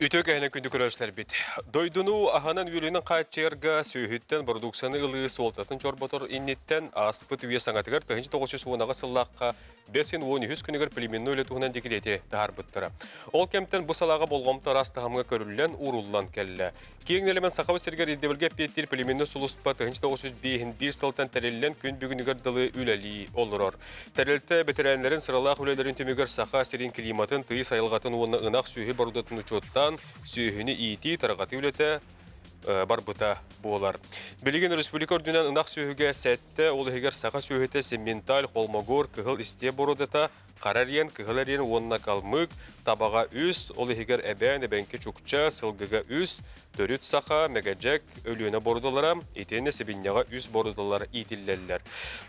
Үтүө кэһинэ күндү көрөөччүлэрбит. Дойдуну аһынан-үөлүнэн хааччыйарга сүөһүттэн бородууксаны ылыы суолтатын чорботор инниттэн ааспыт үйэ саҥатыгар 1910 сыллаахха 5 13 күнүгэр племенной үлэ туһунан декрети таһаарбыттара. Ол кэмтэн бу салааҕа болҕомто араас таһымҥа көрүллэн, ууруллан кэллэ. Киэҥ нэлэмэн Сахабыт сиригэр ирдэбилгэ эппиэттиир племенной сулууспа 1905 сылтан тэриллэн күн бүгүнүгэр дылы үлэлии олорор. Тэрилтэ бэтэрээннэрин сыралаах үлэлэрин түмүгэр Саха сирин климатын, тыйыс айылҕатын уонна ынах сүөһү борудатын учуоттаан, сүөһүнү иитии, тарҕатыы үлэтэ барбыта буолар. Билигин республика үрдүнэн ынах сүөһүгэ сэттэ, ол иһигэр саха сүөһүтэ симменталь, холмогор, кыһыл истиэ борудата, хара эриэн, кыһыл эриэн уонна калмык, табаҕа үс, ол иһигэр эбээн, эбэҥки чукча, сылгыга үс, Төрүт саха, Мэгэдьэк, Өлүөнэ борудалара, итиэннэ сибинньэҕэ үс борудалар иитиллэллэр.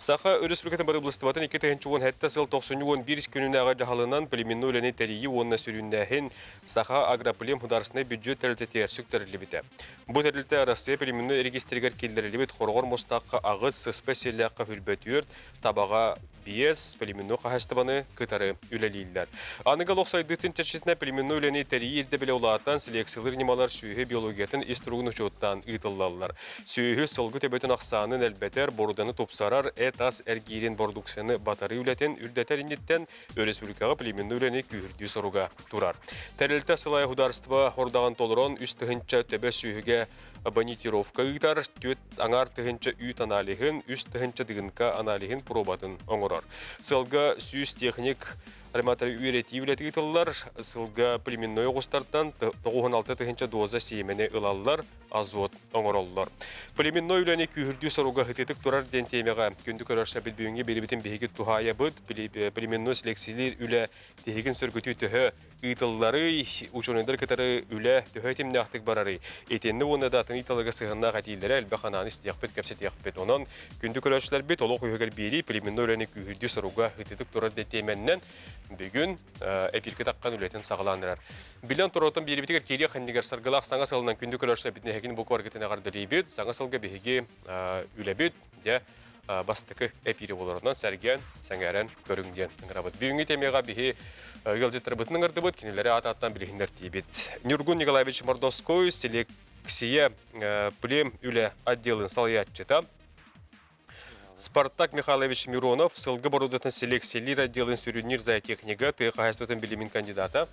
Саха Өрөспүүбүлүкэтин бырабыыталыстыбатын 2017 сыл 91 күнүнээҕи дьаһалынан племенной үлэни тэрийии уонна сүрүннээһин Саха агроплем художественнай бюджет тэрилтэтигэр сүктэриллибитэ. Бу тэрилтэ Арассыыйа племенной регистригэр киллэриллибит хороҕор мустаахха аҕыс, сыспай сиэллээххэ хүрбэ түөрт, табаҕа биэс племенной хаһаайыстыбаны кытары үлэлииллэр. Аныгы олох сайдыытын чэрчитинэн племенной үлэни тэрийии ирдэбилэ улаатан, селекциялыыр ньымалар сүөһү биологиятын ис туругун учуоттаан ыытыллаллар. Сүөһү сылгы төбөтүн ахсаанын элбэтэр, боруданы тупсарар, эт-ас эргиирин бородууксуйаны батарыы үлэтин үрдэтэр инниттэн өрөспүүбүлүкэҕэ племенной үлэни күүһүрдүү соруга турар. Тэрилтэ сылайа судаарыстыба хордаҕын толорон 3 тыһыынча төбө сүөһүгэ бонитировка ыытар, 4 аҥаар тыһыынча үүт аналиһын, 3 тыһыынча ДНК аналиһын пробатын оҥорор. Сылга 100 техник аниматор үөрэтии үлэтэ ыытыллар. Сылга племенной оҕустартан 96 тыһыынча доза сиэмэни ылаллар, азот оҥороллор. Племенной үлэни күүһүрдүү соруга ытытык турар диэн темаҕа күндү көрөр бүгүҥҥү биэрибитин биһиги туһаайабыт. Племенной селекциялиир үлэ тиһигин сөргүтүү төһө ыытылларый, учуонайдар кытары үлэ төһө тимнээхтик барарый, итиннэ уонна да атын ыйталарга сыһыаннаах этиилэрэ элбэх анаан истиэхпит, кэпсэтиэхпит. Онон күндү көрөөччүлэрбит олох үһүгэр биэрии племенной үлэни күүһүрдүү соруга ытытык турар тиэмэннэн бүгүн эпиргэ таххан үлэтин саҕалаан эрэр. Билэн турартан биэрибитигэр киириэх иннигэр саргылаах саҥа сылынан күндү көрөөччүлэрбитин эһигин бу куоргытын эҕэрдэлиибит. Саҥа сылга биһиги үлэбит, дьэ, бастакы эпири болорунан сэргээн, сэҥээрэн көрүҥ диэн ыҥырабыт. Бүгүҥҥү темаҕа биһи ыалдьыттарбытын ыҥырдыбыт, кинилэри аат-ааттаан билиһиннэртиибит. Ньургун Николаевич Мордовской, селекция плем үлэ отделын салайааччыта, Спартак Михайлович Миронов, сылгы борудатын селекциялиир отделын сүрүннүүр зоотехнига, тыа хаһаайыстыбатын билимин кандидата,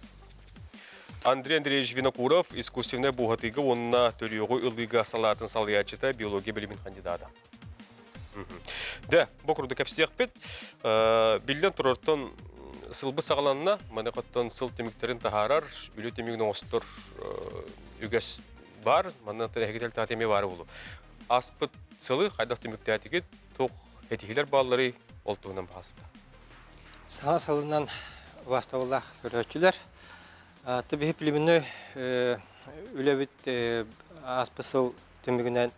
Андрей Андреевич Винокуров, искусственнай буоһатыыга уонна төрүөҕү ылыыга салаатын салайааччыта, биология билимин кандидата. Дэ, бу курдук кэпсиэхпит. Биллэн турартан сылбы саҕаланна, маныхаттан сыл түмүктэрин таһаарар, үлэ түмүгүн оҥостор үгэс бар, манна эһигител таат эмиэ баар буолу. Аспыт сылы хайдах түмүктээтигит, туох этиһилэр баалларый, ол туһунан баһаста. Саҥа сылынан убаастабыллаах көрөөччүлэр. Биһи племенной үлэбит ааспыт сыл түмүгүнэн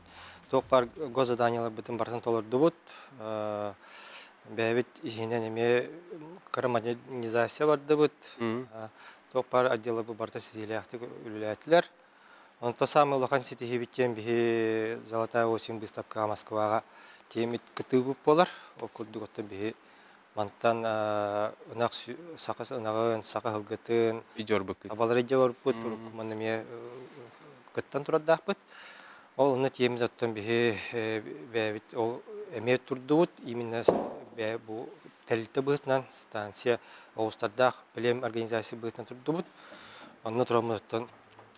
туох баар госзаданияларбытын барытын толордубут. Бэйэбит иһинэн эмиэ кыра модернизация бардыбыт. Туох баар отделларбыт барыта ситиһиилээхтик үлэлээтилэр. Онто саамай улахан ситиһиибит диэн биһи «Золотая осень» быыстапкаҕа Москваҕа тиэмит кытыыбыт буолар. Ол курдук оттон биһи мантан ынах саха ынаҕын, саха сылгытын, абалары илдьэ барбыт, урукку манна эмиэ кыттан турардаахпыт. Ол онно тиэмит оттон биһи бэйэбит ол эмиэ турдубут именно бу тэрилтэ быһыытынан станция оҕустардаах плем организация быһыытынан турдубут. Онно тураммыт оттон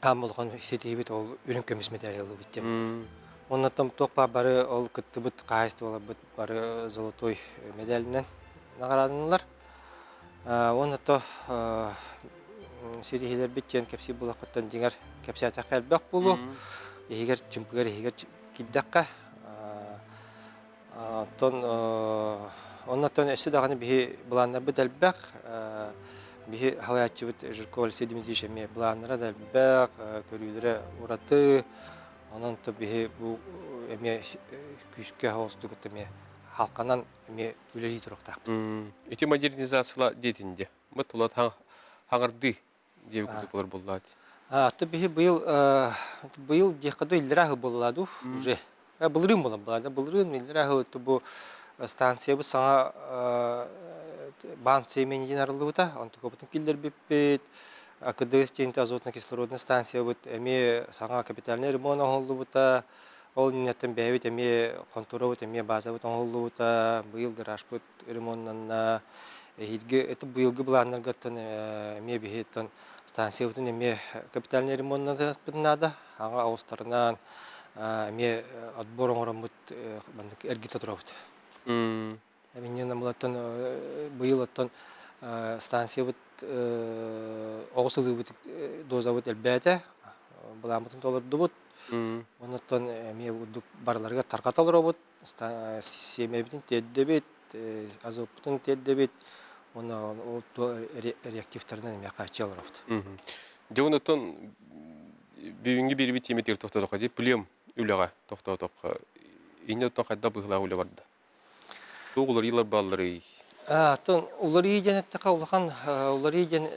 аан улахан ситиһибит ол үрүҥ көмүс медаль ыллыбыт диэн. Оннуттан туох баар бары ол кыттыбыт хаһаайыстыбаларбыт бары золотой медалинэн наҕараадаланнылар. Уонна то ситиһиилэрбит диэн кэпсиир буолаххыттан дьиҥэр кэпсээтэххэ элбэх буолуо. Иһигэр чымпыгар иһигэр киирдэххэ оттон оннуттан өссө даҕаны биһи былааннарбыт элбэх. Биһи халаяччыбыт Жирков Алексей Дмитриевич эмиэ былааннара да элбэх, көрүүлэрэ ураты. Онон то биһи бу эмиэ күүскэ оҕустук эмиэ халканан эмиэ үлэлии туруохтаахпыт. Ити модернизацияла диэтин де. Бу тула хаҥырдыы диэбит курдук болар буллаат. То биһи быйыл быйыл диэххэ дуу иллэрээ сыл буолла дуу уже. Былырыын буолан буолла. Былырыын иллэрээ сыл бу станциябыт саҥа баан семени диэн арыллыбыта. Онтукабытын киллэрбиппит. АКДС диэн азотно-кислородный станциябыт эмиэ саҥа капитальнай ремонт оҥоһуллубута. Ол инниттэн бэйэбит эмиэ хонтуорабыт эмиэ базабыт оҥоһуллубута. Быйыл гаражпыт ремоннанна. Эһиилги это быйылгы былааннаргаттан эмиэ биһиттэн станциябытын эмиэ капитальный ремоннатыахпыт наада. Аҥа оҕустарынан эмиэ отбор оҥороммут маннык эргитэ турабыт. Инньэ булаттан быйыл оттон станциябыт оҕус ылыыбыт дозабыт элбээтэ, былааммытын толордубут. Оннуттан эмиэ курдук барыларыгар тарҕата олоробут, сиэмэбитин тиэрдэбит, азоппутун тиэрдэбит уонна ол реактивтарынан эмиэ хааччыйа олоробут. Дьэ онуттан бүгүҥҥү биэрбит тиэмэтигэр тохтоотоххо дии плем үлэҕэ тохтоотоххо инньэ оттон хайдах быһыылаах үлэ барда? Туох уларыйыылар баалларый? Оттон уларыйыы диэн эттэххэ улахан уларыйыы диэн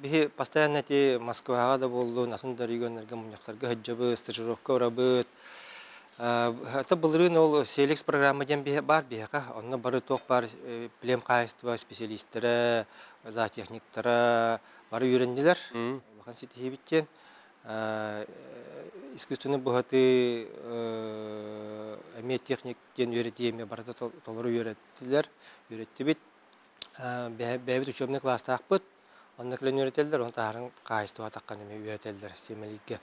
биһи постоянно эти Москваҕа да буоллун, атын да регионнарга мунньахтарга сылдьабыт, стажировка барабыт. Это былырыын ол Селекс программа диэн баар биһиэхэ. Онно бары туох баар плем хаһаайыстыба специалистэрэ, зоотехниктара бары үөрэннилэр. Улахан ситиһиибит диэн. Искусственный быһатыы эмиэ техник диэн үөрэтии эмиэ барыта толору үөрэттилэр, үөрэттибит. Бэйэбит учебный класстаахпыт, онно кэлэн үөрэтэллэр, ону таһааран хаһаайыстыба атаххан эмиэ үөрэтэллэр сиэмэлииргэ.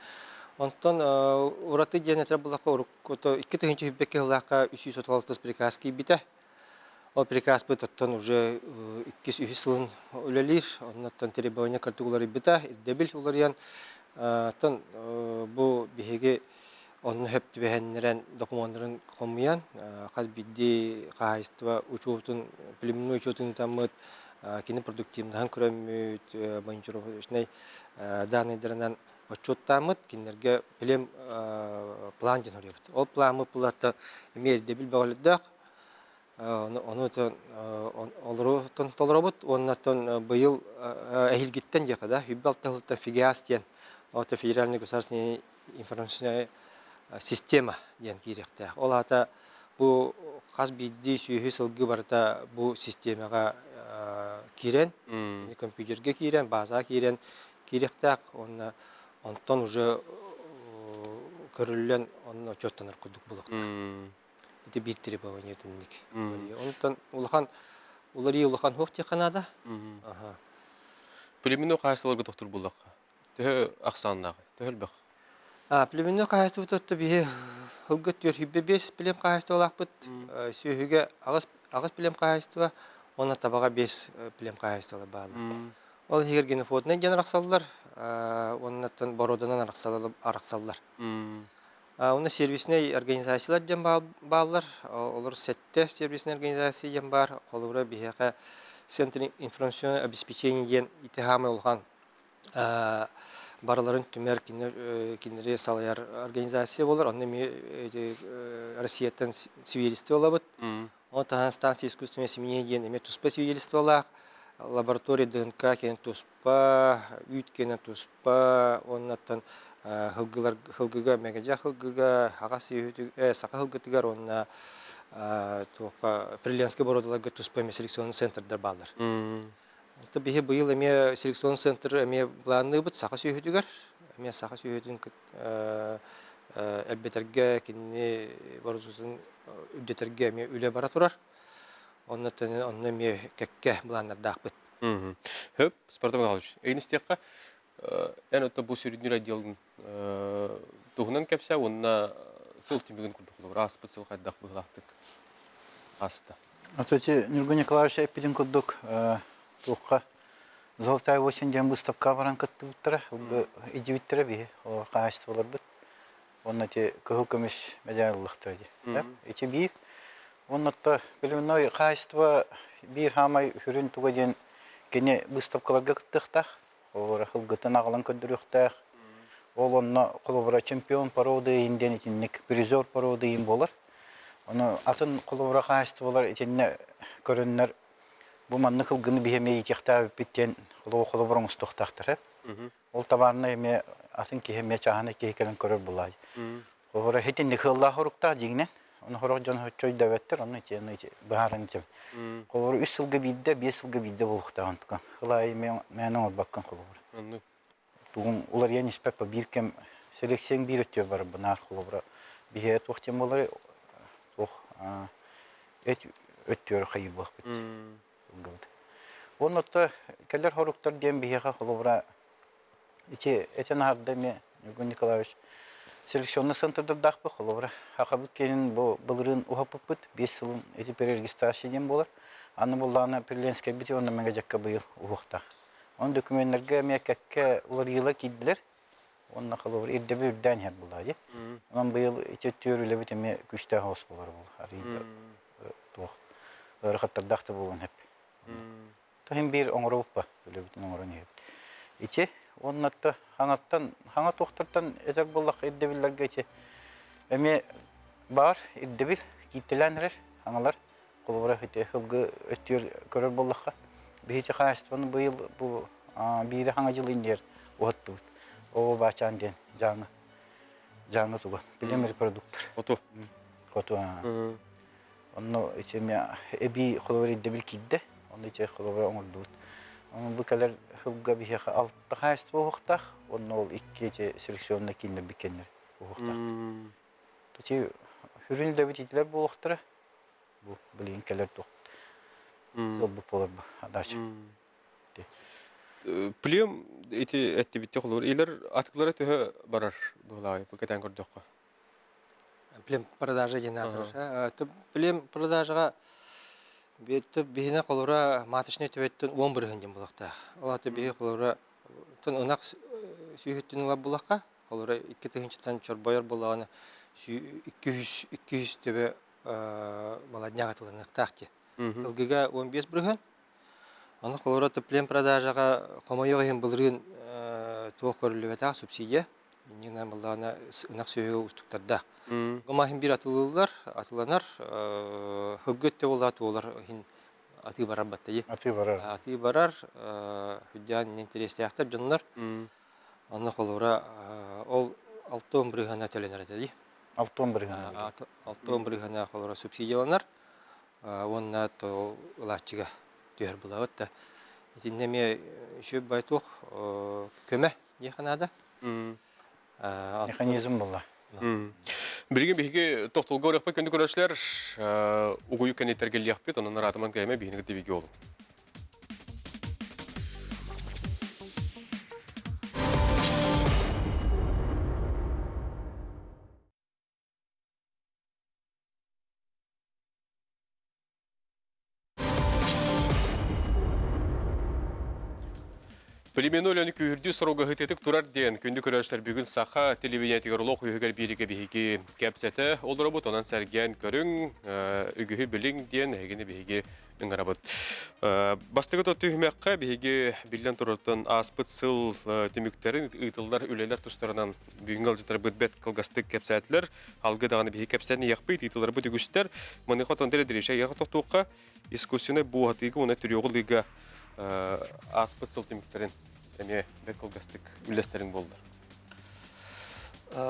Онтон ураты диэн этэр буллахха уруккута 2022 сыллаахха 336 приказ киирбитэ. Ол приказпыт оттон уже иккис үһүс сылын үлэлиир. Оннуттан требование кырдык уларыйбыта, ирдэбил уларыйан. Оттон бу биһиги онно сөп түбэһэннэрэн докумуоннарын хомуйан, хас биирдии хаһаайыстыба учуотун, племенной учуотун ыытаммыт, кини продуктивноһын көрөммүт, монитировочнай данныйдарынан отчуоттааммыт, кинилэргэ плем план диэн хоруйабыт. Ол пламмыт буларта эмиэ ирдэбил бөҕөлөрдөөх. Ону олору толоробут уонна оттон быйыл эһиилгиттэн диэхэ да, 26 сылтан ФИГИАС диэн это федеральный государственный информационная система диэн киириэхтээх. Ол аата бу хас биирдии сүөһү сылгы барыта бу систиэмэҕэ киирэн, компьютерга киирэн, базаҕа киирэн киириэхтээх уонна онтон уже көрүллэн онно учуоттанар курдук булуохтаах. Ити биир требование итинник. Онтон улахан уларыы улахан хуох диэххэ наада. Племенной хаһаайыстыбаларга тохтуур буллахха төһө ахсааннаах, төһө элбэх? Племенной хаһаайыстыбыта биһи сылга 405 плем хаһаайыстыбалаахпыт. Сүөһүгэ аҕыс плем хаһаайыстыба, уонна табаҕа 5 плем хаһаайыстыбалар бааллар. Ол иһигэр генофоднай диэн арахсаллар, уоннаттан боруоданан арахсаллар. Уонна сервиснэй организациялар диэн бааллар. Олор сэттэ сервисный организация диэн баар. Холобура, биһиэхэ Центр информационного обеспечения диэн ити хаамай улахан барыларын түмэр кинилэри салайар организация буолар. Онно эмиэ Россияттан свидетельство ылабыт. Ону таһынан станция искусственного семенения диэн эмиэ туспа свидетельстволаах, лаборатория ДНК киэн туспа, үүт киэнэ туспа, уоннаттан сылгылар сылгыга мэгэдьэх сылгыга, хаҕас саха сылгытыгар уонна туохха Приленскэй боруодаларга туспа эмиэ селекционный центрдар бааллар. Онто биһи быйыл эмиэ селекционный центр эмиэ былаанныыбыт саха сүөһүтүгэр, эмиэ саха сүөһүтүн элбэтэргэ кинини боруодатын үрдэтэргэ эмиэ үлэ бара турар. Онно онно эмиэ кэккэ былааннардаахпыт. Хөп, Спартак Михайлович, эйин истиэххэ, эн ото бу сүрүннүүр отделын туһунан кэпсээ уонна сыл түмүгүн курдук холобур ааспыт сыл хайдах быһыылаахтык ааста? Ото ити Ньургун Николаевич эппитин курдук туохха Золотая осень диэн быыстапкаҕа баран кыттыбыттара, идьибиттэрэ биһи хаһаайыстыбаларбыт. Уонна ити кыһыл көмүс мэдээллэхтэрэ ыллахтара дии. Ити биир. Уонна отто племенной хаһаайыстыба биир хаамай сүрүн туга диэн кини быыстапкаларга кыттыахтаах. Холобура, сылгытын аҕалан көрдөрүөхтээх. Ол онно холобура чемпион породы иһин диэн итинник призер породы иһин буолар. Ону атын холобура хаһаайыстыбалар итиннэ көрөннөр бу маннык ылгыны биһи эмиэ иитиэхтээбиппит диэн холобур оҥостуохтаахтар. Ол табаарынай эмиэ атын киһи эмиэ чааһынай киһи кэлэн көрөр булаай. Холобура итинник ыаллаах уруктаах дьиҥинэн. Ону сорох дьон соччо өйдөөбөттөр, ону ити быһааран этим. Холобур, үс сылга биирдэ, биэс сылга биирдэ буолуохтааҕын тукан. Ол аайы мээнэ оҥорбоккун холобур. Тугун уларыйан испэппэ биир кэм селекцияҥ биир өттүгэр барар бынаар холобура биһиэ туох диэн буоларый туох эт өттүгэр хайыыр буолбут ылгыбыт. Уонна отто кэлэр хоруктар диэн биһиэхэ холобура ити этэн аһарда эмиэ Ньургун Николаевич селекционный центрдардаахпыт холобура хахабыт киэнин бу былырыын уһаппыппыт биэс сылын ити перерегистрация диэн буолар аны буллаҕына Пирленскэйбит уонна Мэҥэдьэккэ быйыл уһуохтаах. Онон докумуоннарга эмиэ кэккэ уларыйыылар киирдилэр уонна холобур ирдэбил үрдээн иһэр буоллаҕа дии. Онон быйыл ити өттүгэр үлэбит эмиэ күүстээх оҕус буолар буолла. Арыйда туох ыарахаттардаах да буолуон сөп. Тоһин биир оҥоробуппа үлэбитин оҥорон иһэбит. Ити уонна хаҥаттан хаҥа туохтартан этэр буоллахха ирдэбиллэргэ ити эмиэ баар ирдэбил кииртэлээн эрэр хаҥалар холобура ити сылгы өттүгэр көрөр буоллахха биһиги хаһаайыстыбаны быйыл бу биири хаҥа дьыл иннигэр уһаттыбыт. Оо баачаан диэн дьааҥы дьааҥы туга билим репродуктор. Хоту. Хоту. Онно ити эмиэ эбии холобур ирдэбил киирдэ. Онно ити холобура оҥордубут. Онон бу кэлэр сылга биһиэхэ алта хаһаайыстыба уһуктаах, онно ол икки ити селекционнай кииннэр кэннэр уһуктаахтар. Ити сүрүн үлэбит итилэр буолуохтара. Бу билигин кэлэр туох сылбыт буолар бу адача. Плем ити эттибитти холобур илер атыклара төһө барар быһылаай бу кэтээн көрдөххө. Плем продажа диэн аатырар. Плем продажаға биһине холура маточный төбөттөн 10 бырыһын диэн булахтаах. Ол аты биһи холура тон ынах сүүһүттүн ылар булахха, холура икки тыһынчыттан чорбойор булаҕына 200 төбө баладняк атыланыахтаах диэн. Ылгыга 15 бырыһын. Аны холура плем продажаға хомойуох иһин былырыын туох көрүллүбэтэх субсидия. Иннинэ былаана ынах сүөһү уустуктардаах. Гомаһын бир атылыыллар, атыланар, хылгы өттө буолла туолар иһин атыы барар баттайы. Атыы барар. Атыы барар, хүддээн интэриэстээхтэр дьоннор. Онно холура ол алтон бырыһана төлөнөр этэ дии. Алтон бырыһана. Алтон бырыһана холура субсидияланар уонна то ылааччыга түһэр булабыт да. Итиннэ эмиэ үчүгэй бай туох көмө диэхэ наада. Механизм буолла. Билигин биһиги тохтолго өрөхпөт күндү көрөөччүлэр угуйу кэнниттэргэлиэхпит, онон араатыман кээмэ биһини кытта биги олун. Племенной үлэни күүһүрдүү соруга ыһытыытык турар диэн күндү көрөөччүлэр бүгүн саха телевидениетигэр олох үһүгэр бииригэ биһиги кэпсэтэ олоробут, онон сэргээн көрүҥ, үгүһү билиҥ диэн эһигини биһиги ыҥырабыт. Бастакы түһүмэххэ биһиги биллэн турартан ааспыт сыл түмүктэрин ыытыллар үлэлэр тустарынан бүгүҥҥү ыалдьыттарбыт бэрт кылгастык кэпсээтилэр. Алгы даҕаны биһиги кэпсээн иһиэхпит, ыытылларбыт үгүстэр. Маныаха отон Дриша ыйаҕа тохтуохха искусственнай буоһатыыга уонна төрүөҕү ылыыга ааспыт сыл түмүктэрин эмиэ бэрт кылгастык үллэстэриҥ буоллар.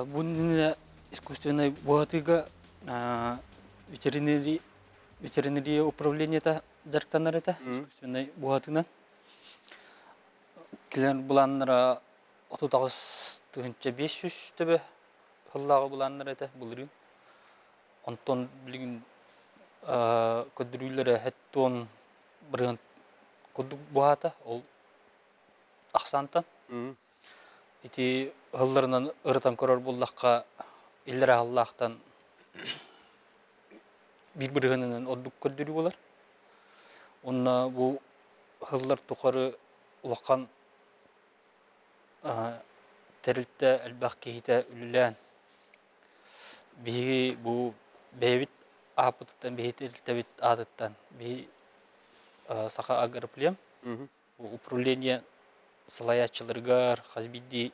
Бу иннинэ искусственнай буоһатыыга ветеринария ветеринария управлениета дьарыктанар этэ искусственнай буоһатыынан. Кинилэр былааннара 38 500 төбө сыллааҕы былааннара этэ былырыын. Онтон билигин көрдөрүүлэрэ хэттуон бырыһыан курдук буһаата ол ахсаантан. Ити ыһылларынан ырытан көрөр буоллахха, иллэрэ аһыллаахтан биир бырыһыанынан ордук көрдөрүү буолар. Уонна бу ыһыллар тухары улахан тэрилтэ элбэх киһитэ үлэлээн Биһиги бу бэйэбит ааппытыттан, биһиги тэрилтэбит аатыттан биһи Саха агроплем управление салайааччыларыгар, хас биирдии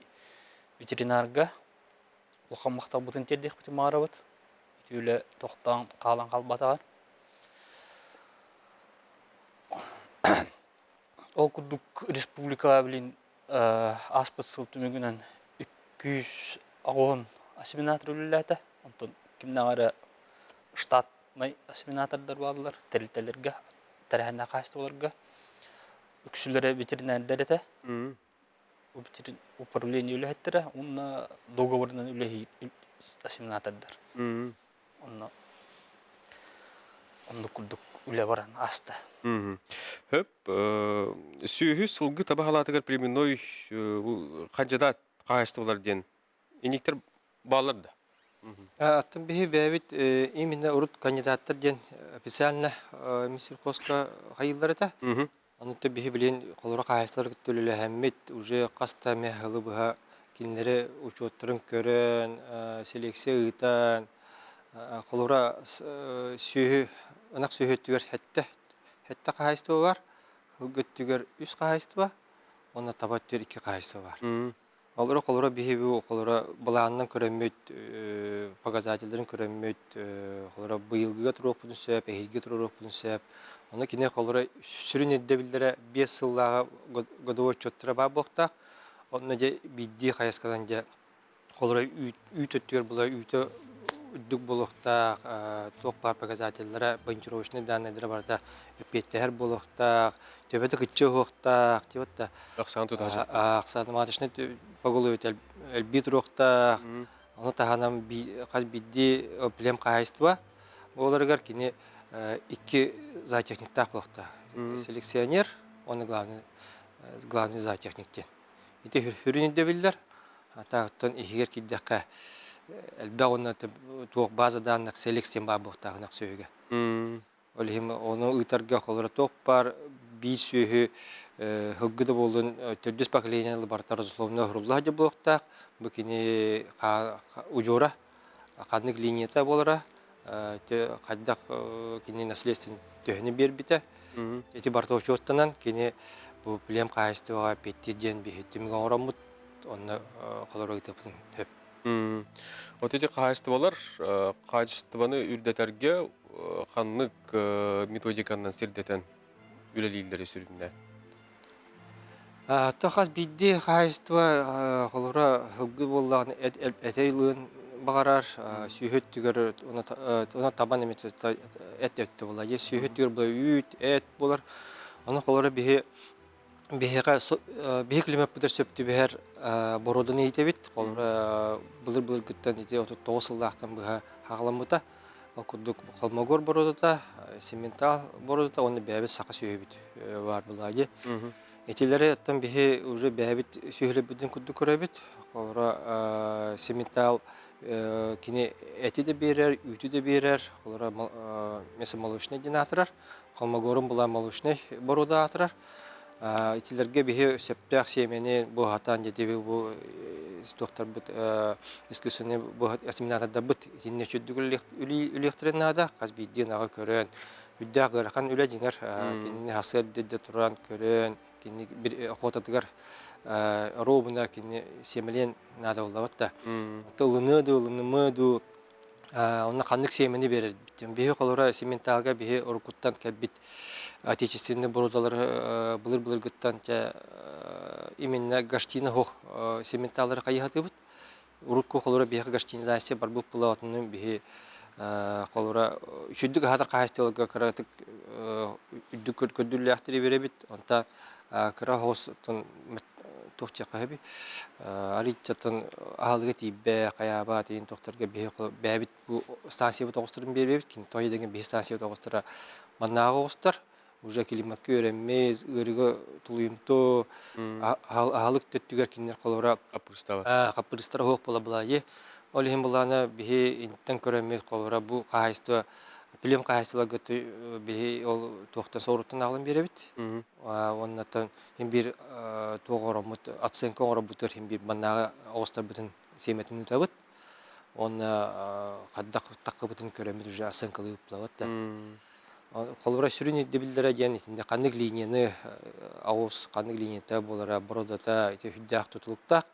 ветеринарга улахан махталбытын тиэрдиэхпитин баҕарабыт. Ити үлэ тохтоон хаалан хаалбатаҕар. Ол курдук республикаҕа билин ааспыт сыл түмүгүнэн 280 осеменатор үлэлээтэ. Онтон кимнээҕэ эрэ Штатнай осеменатордар бааллар, тэрилтэлэргэ, тэрээһиннээх хаһаайыстыбаларга. Үксүлэрэ ветеринардар этэ. Управление үлэһиттэрэ уонна договорынан үлэһии осеменатордар. Онно оннук курдук үлэ баран ааста. Хөп, сүөһү сылгы таба халаатыгар племенной хандьыдаат хаһаайыстыбалар диэн иниктэр бааллар да? Аттан биһи бэйэбит именно урут кандидаттар диэн официально Минсельхозка хайыыллар этэ. Ону биһи билин холоро хаһаайыстыбалар кытта үлэлэһэммит уже хас да эмэ сылы быһа кинилэри учуоттарын көрөн, селекция ыытан, холобура сүөһү ынах сүөһү өттүгэр сэттэ сэттэ хаһаайыстыба бар, сылгы өттүгэр үс хаһаайыстыба уонна таба өттүгэр икки хаһаайыстыба бар. Олору холоро биһи бу холоро былаанынан көрөммүт, показателлэрин көрөммүт, холоро быйылгыга туруохпутун сөп, эһиилги туруохпутун сөп. Ону кини холоро сүрүн ирдэбиллэрэ 5 сыллааҕы годовой отчеттара баар буолуохтаах. Онно дьэ биирдии хайысханан дьэ холоро үүт өттүгэр була үүтэ үрдүк буолуохтаах, туох баар показателлара, ориентировочнай данныйдара барыта эппиэттэһэр буолуохтаах, төбөтө кыччыы уһуохтаах, типа Ахсаан тутааччы. Ахсаан поголовье элбии туруохтаах. Ону таһынан хас биирдии плем хаһаайыстыба буоларыгар кини икки зоотехниктаах буолуохтаах. Селекционер уонна главный главный зоотехник диэн. Ити сүрүн ирдэбиллэр. Тааттан иһигэр киирдэххэ элбэх уонна туох база данных селекс диэн баар буолуохтаах ынах сүөһүгэ. Ол иһин ону ыытарга холоро туох баар биир сүөһү сылгы да буоллун төрдүс поколение барыта родословно уһурулла сылдьар буолуохтаах. Бу кини удьуора ханнык линията буолара, хайдах кини наследствен төһөнү биэрбитэ. Ити барыта учуоттанан кини бу плем хаһаайыстыбаҕа эппиэттиир диэн биһи түмүк оҥороммут онно холоро ыытыппытын сөп. Вот эти хаһаайыстыбалар хаачыстыбаны үрдэтэргэ ханнык методиканан сирдэтэн үлэлииллэри сүрүннээн? То хас биирдии хаһаайыстыба холобура сылгы буоллаҕына эт ылыан баҕарар, сүөһү өттүгэр уонна табан эмит эт өттө буолар. Сүөһү өттүгэр буолар үүт, эт буолар. Ону холобура биһи биһиэхэ биһи климаппытыгар сөп түбэһэр боруоданы иитэбит. Холобура былыр-былыргыттан ити 39 сыллаахтан быһа хаҕаламмыта. Ол курдук холмогор боруодата, симментал боруодата уонна бэйэбит саха сүөһүбүт баар буолаа дии. Итилэри оттон биһи уже бэйэбит сүөһүлэрбитин курдук көрөбүт. Холобура симментал кини эти да биэрэр, үүтү да биэрэр. Холобура мясомолочный диэн аатырар. Холмогорун була молочный боруода аатырар. Итилэргэ биһи сөптөөх сиэмэни буоһатан дьэтиби бу туохтарбыт искусственный осеменатордарбыт итиннэ үчүгдүк үлүөхтэрин наада. Хас биирдии ынаҕы көрөн, үрдээх ыарахан үлэ дьиҥэр кинини хасыар дидде туран көрөн, кини бир охотатыгар ровно кини сиэмэлиэн наада буоллабыт да. Ылыныы дуу, ылынымыы дуу, онно ханнык сиэмэни биэрэрбит. Биһи холоро симменталга биһи уруккуттан кэлбит отечественный боруодалары былыр-былыргыттан именно гаштина хох симменталлары хайыһатыбыт. Урукку холоро биһиэхэ гаштинизация барбыт буолаатынын биһи холоро үчүгдүк аһатар хаһаайыстыбаларга кыратык үрдүк көрдүллээхтири биэрэбит. Онта кыра хоҕус туох диэххэ сөбүй арыыччаттан аһылыга тиийбэ хайаабат иһин тохторго биһи бэйэбит бу станциябыт оҕустарын биэрбэбит кини тоҕо диэн биһи станциябыт оҕустара маннааҕы оҕустар уже климакка үөрэммит ыарыыга тулуйумту аһылык төттүгэр кинилэр холобура хаппырыстара суох буола былаайы ол иһин былаана биһи интэн көрөммүт холобура бу хаһаайыстыба плем хаһаайыстыбаларга биһи ол туохтан соруттан аҕалан биэрэбит уоннаттан Син биир туох оҥороммут, оценка оҥоробутугар син биир маннааҕы оҕустарбытын сиэмэтин ыытабыт. Уонна хайдах таккыбытын көрөммүт уже оценкалыы ыыппылабыт да. Холобура сүрүн ирдэбиллэрэ диэн итиннэ ханнык линияны оҕус ханнык линията буолара, бородата ити сүрдээх тутулуктаах.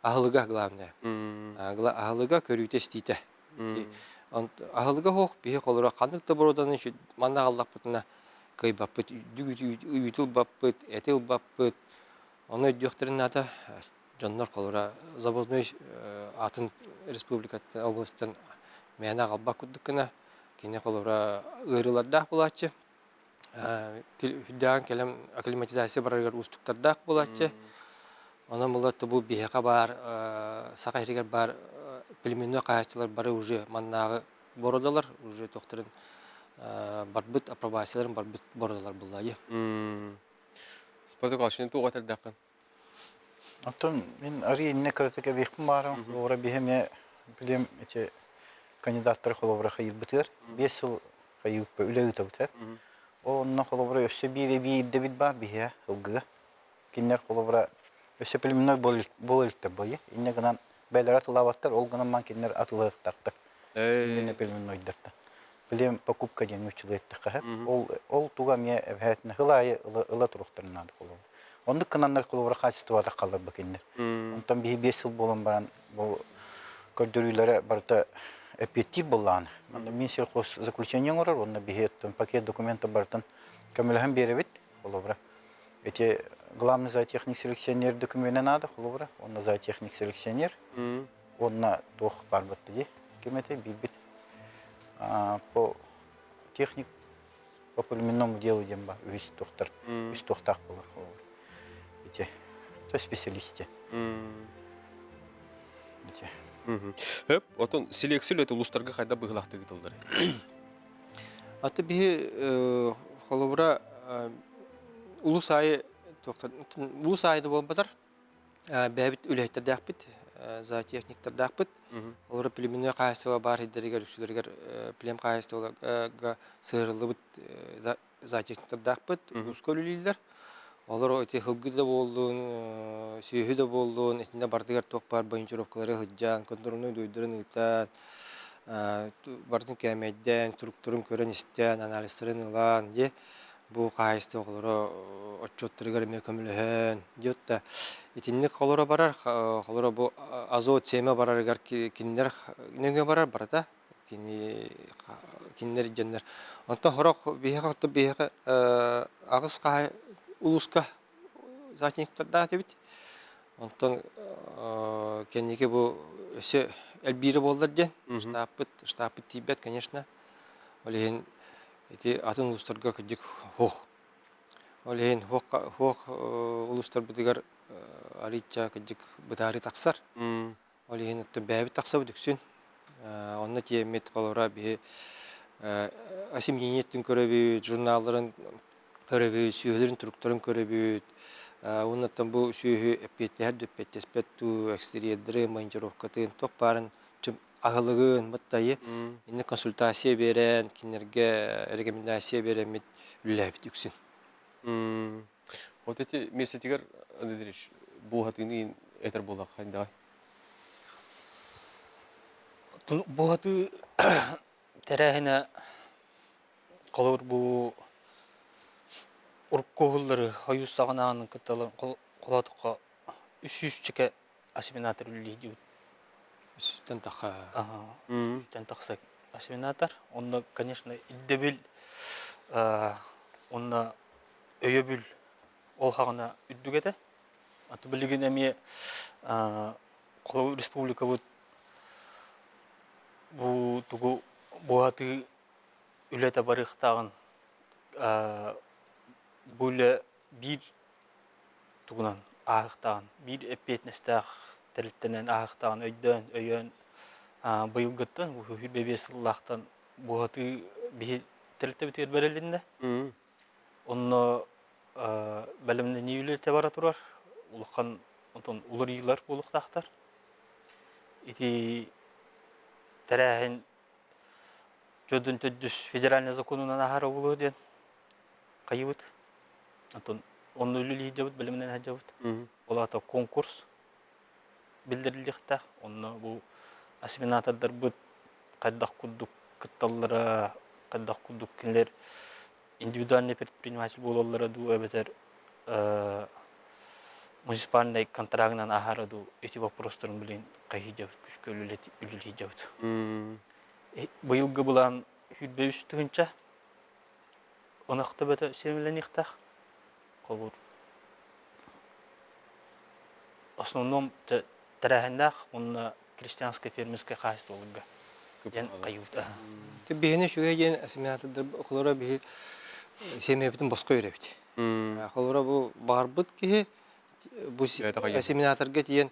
Аһылыга главное. Аһылыга көрүүтэ-истиитэ. Аһылыга суох биһи холобура ханнык да бороданы манна аҕаллахпытына кыайбаппыт, үүтү ылбаппыт, эти ылбаппыт. Ону өйдүөхтэрин наада дьоннор холобура завозной атын республикаттан, областан мээнэ аҕалбат курдук гына. Кини холобура ыарыылардаах буолааччы. Үрдээн кэлэн акклиматизация барарыгар уустуктардаах буолааччы. Онон була бу биһиэхэ баар Саха сиригэр баар племенной хаһаайыстыбалар бары уже маннааҕы бородалар уже туохтарын барбыт апробацияларын барбыт бородалар буллайы. Спартак Алшин туох этэрдэххин? Оттон мин арый иннэ кыратык эбиэхпин баарым. Холобура биһи эмиэ билиэм ити кандидаттары холобура хайыырбытыгар 5 сыл хайыыппа үлэ ыытабыт ээ. Ол онно холобура өссө биир эбии ирдэбил баар биһиэ ылгыга. Кинилэр холобура өссө племенной буола иликтэр буолуо. Инньэ гынан бэйэлэрэ атылаабаттар, ол гынан ман кинилэр атылыахтаахтар. Именно племеннойдартан. Плем покупка диэн нууччалыы эттэххэ ол ол туга эмиэ эбэһээтинэ сыл аайы ыла туруохтарын наада холобура. Оннук гынаннар холобура хаачыстыбата халларба кинилэр. Онтон биһи 5 сыл буолан баран бу көрдөрүүлэрэ барыта эппиэттиир буоллаҕына. Манна Минсельхоз заключение оҥорор, уонна биһи пакет документа барытын көмөлөһөн биэрэбит холобура. Эти главный зоотехник селекционер докумена наада холобура, уонна зоотехник селекционер, уонна туох баар дии ким этэй билбит по техник по племенному делу диэн бар үһүс туохтар үс туохтаах буолар холобур ити то специалисте ити. Хөп, отон селекция үлэтэ улуустарга хайда быһыылаахтык ыытыллар? Аты биһи холобура улус аайы улус аайы да буолбатар бэйэбит үлэһиттэрдээхпит, зоотехниктардаахпыт. Олору племенной хаһаайыстыба баар сирдэригэр үксүлэригэр плем хаһаайыстыбаларга сыһыарыллыбыт зоотехниктардаахпыт, улууска үлэлииллэр. Олор ити сылгы да буоллун, сүөһү да буоллун, итиннэ барытыгар туох баар бонитировкалары сылдьан, контрольнай дуйдарын ыытан, барытын кээмэйдээн, туруктарын көрөн-истэн, анализтарын ылан, дьэ, бу хаһаайыстыба оҕолоро отчуоттарыгар эмиэ көмөлөһөн диэт да итинник холоро барар холоро бу азот семя барарыгар кинилэр нөҥүө барар барыта кини кинилэр дьэннэр онтон сорох биһиэхэ оттон биһиэхэ аҕыс хаһай улууска зоотехниктардаах этибит онтон кэнники бу өссө элбиирэ буоллар диэн штабпыт штабпыт тиийбэт конечно ол иһин ити атын улуустарга кырдьык суох. Ол иһин суох улуустарбытыгар арыычча кырдьык бытаарыы тахсар. Ол иһин оттон бэйэбит тахсабыт үксүн. Онно тиэммит холобура биһи осеменениеттин көрөбүт, журналларын көрөбүт, сүөһүлэрин туруктарын көрөбүт. Уонна оттон бу сүөһү эппиэттэһэр да эппиэттэспэт дуу, экстерьердары, монтировкатын, туох баарын аһылыгын баттайы инне консультация биэрэн кинилэргэ рекомендация биэрэммит үлэлээбит үксүн. Вот эти миэстэтигэр Андрей Андреевич буоһатыыны этэр буоллахха давай. Буоһатыы тэрээһинэ холобур бу урукку уһуллары хойуу саҕанаан кытталын холоотоххо үс сүүсчэкэ осеменатор үлэлиир Үстэн таха. Үстэн тахса осеменатор. Онно, конечно, ирдэбил онно өйөбүл ол хаҕына үрдүк этэ. Аты билигин эмиэ холобур республикабыт бу тугу буоһатыы үлэтэ барыахтааҕын бу үлэ биир тугунан ааһыахтааҕын, биир эппиэтинэстээх тэрилтэнэн ааһыахтааҕын өйдөөн, өйөөн быйылгыттан 25 сыллаахтан буоһатыы биһи тэрилтэбитигэр бэрилиннэ. Онно бэлэмнэнии үлэтэ бара турар. Улахан онтон уларыйыылар буолуохтаахтар. Ити тэрээһин төрдүн төрдүс федеральный законунан аһара буолуо диэн хайыбыт. Онтон онно үлэлии сылдьабыт, бэлэмнэнэ сылдьабыт. Ол аата конкурс биллэриллиэхтээх. Онно бу осеменатордарбыт хайдах курдук кытталлара, хайдах курдук кинилэр индивидуальный предприниматель буолаллара дуу эбэтэр муниципальнай контрагынан аһара дуу ити вопростарын билин хайыдьабыт күүскэ үлэлиидьабыт. Быйылгы былаан 103 тыһыынча ынах төбөтө сиэмэлэниэхтээх. Холобур, основном тэрээһиннээх уонна крестьянскай фермерскэй хаһаайыстыбаларга. Диэн хайыыта. Биһини үчүгэй диэн осеменатордар холобура биһи семьябытын босхо үөрэбит. Холобура бу баҕарбыт киһи бу осеменаторга тиийэн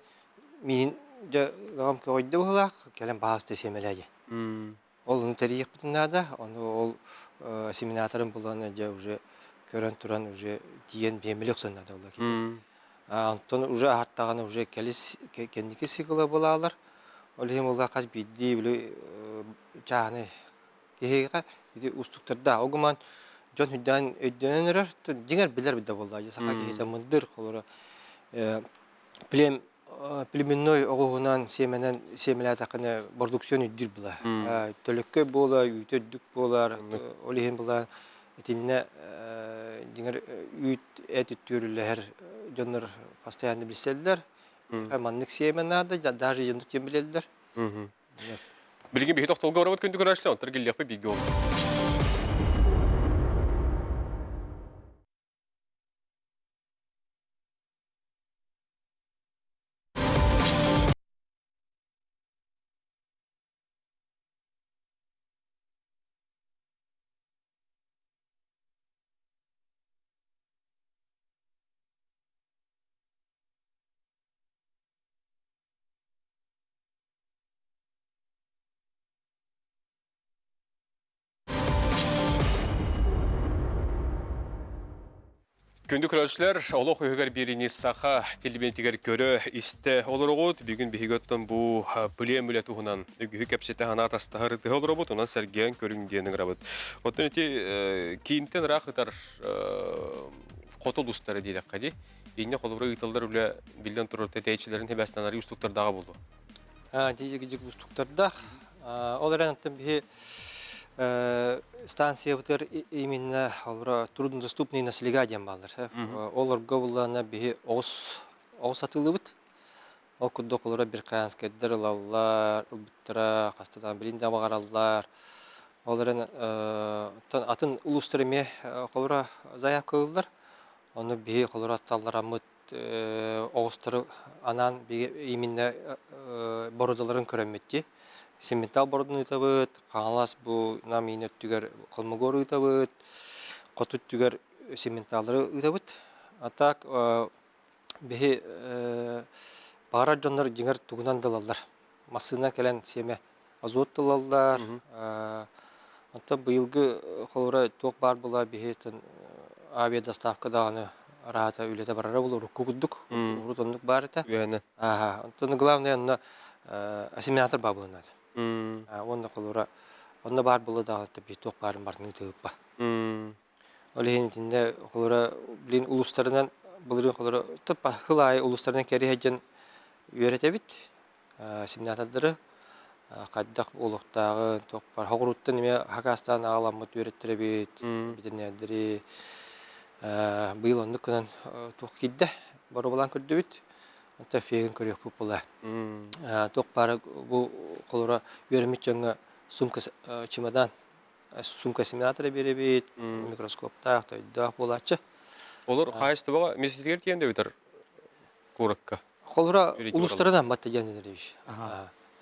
миин дьэ лаҕам көҕүйдэ быһыылаах кэлэн баһаалыста сиэмэлээ диэн. Ол ону тэрийиэхпитин наада. Ону ол осеменаторын булан дьэ уже көрөн туран уже тиийэн биэмэли охсон наада буолла кини. Онтон уже аһаттаҕына уже кэлис кэнники сикла булаалар. Ол иһин буолла хас биирдии били чааһынай киһиэхэ ити уустуктардаах. Ол гынан дьон үрдээн өйдөнөн эрэр, дьиҥэр билэр да буолла. Саха киһитэ мындыр холоро плем племенной оҕуһунан сиэмэнэн сиэмэлээтэххинэ бордуксуон үрдүүр була. Төлөккөй буола, үүтэ үрдүк буолар. Ол иһин була итиннэ дьиҥэр үүт эт үттүөрүлэһэр дьоннор постоянно билсэллэр. Маннык сиэмэ наада, даже дьоннук диэн билэллэр. Билигин биһи тохтолго барабыт күндү көрөөччүлэр, онтон киллиэхпит бииргэ ол. Күндү көрөөччүлэр, олох үһүгэр биэриини саха телевидениетигэр көрө, истэ олороҕут. Бүгүн биһиги оттон бу плем үлэ туһунан үгүһү кэпсэтэ санаа тастаһар ытыһа олоробут, онон сэргээн көрүҥ диэн ыҥырабыт. Оттон ити киинтэн ыраах ытар хоту улуустара диэтэххэ дии. Инньэ холобура ыытыллар үлэ биллэн турар тэтээччилэрин тэбээстээн арыы устуктардаҕа буолуо. Дьиги устуктардаах. Ол эрэн оттон биһи станциябытыгар именно олоро труднодоступные наслега диэн бааллар. Олорго буллаана биһи оҕус оҕус атыылыыбыт. Ол курдук олоро Биркаянскайдар ылаллар, ылбыттара, хаста билин да баҕараллар. Ол эрэн атын улуустар эмиэ холобура заявка ылыллар. Ону биһи холобура таллараммыт оҕустары анаан именно бородаларын көрөммүт дии. Симментал бородун ыытабыт, Хаҥалас бу Нам иин өттүгэр Холмогор ыытабыт, хоту өттүгэр симменталлары ыытабыт. А так биһи баҕарар дьоннор дьиҥэр тугунан да ылаллар. Массыына кэлэн сиэмэ азот ылаллар. Оттон быйылгы холобура туох баар буолла биһи авиадоставка даҕаны араата үлэтэ барара буолуо урукку курдук. Урут оннук баар этэ. Үөнэ. Оттон главное онно осеменатор баар буолуон наада. Уонна холобура онно баар буолла даҕаны биһи туох баарын барытын ыытыыппа. Ол иһин итиннэ холобура билин улуустарынан былырыын холобура сыл аайы улуустарынан кэриһэ дьон үөрэтэбит. Семинатордары хайдах буолуохтааҕын, туох баар хоҕуруттан эмиэ хакаастаан аҕаламмыт үөрэттэрэбит, ветеринэрдэри быйыл оннук гынан туох киирдэ, боруобалаан көрдүбүт. Онтон фегин көрүөхпүт буолла. Туох баара бу холобура үөрэммит дьоҥҥо сумка чемодан сумка семинатора биэрэбит, микроскоптаах, тойдоох буолааччы. Олор хаһаайыстыбаҕа миэстэтигэр тиийэн да бүтэр куоракка. Холобура улуустарынан батта диэн Андреевич.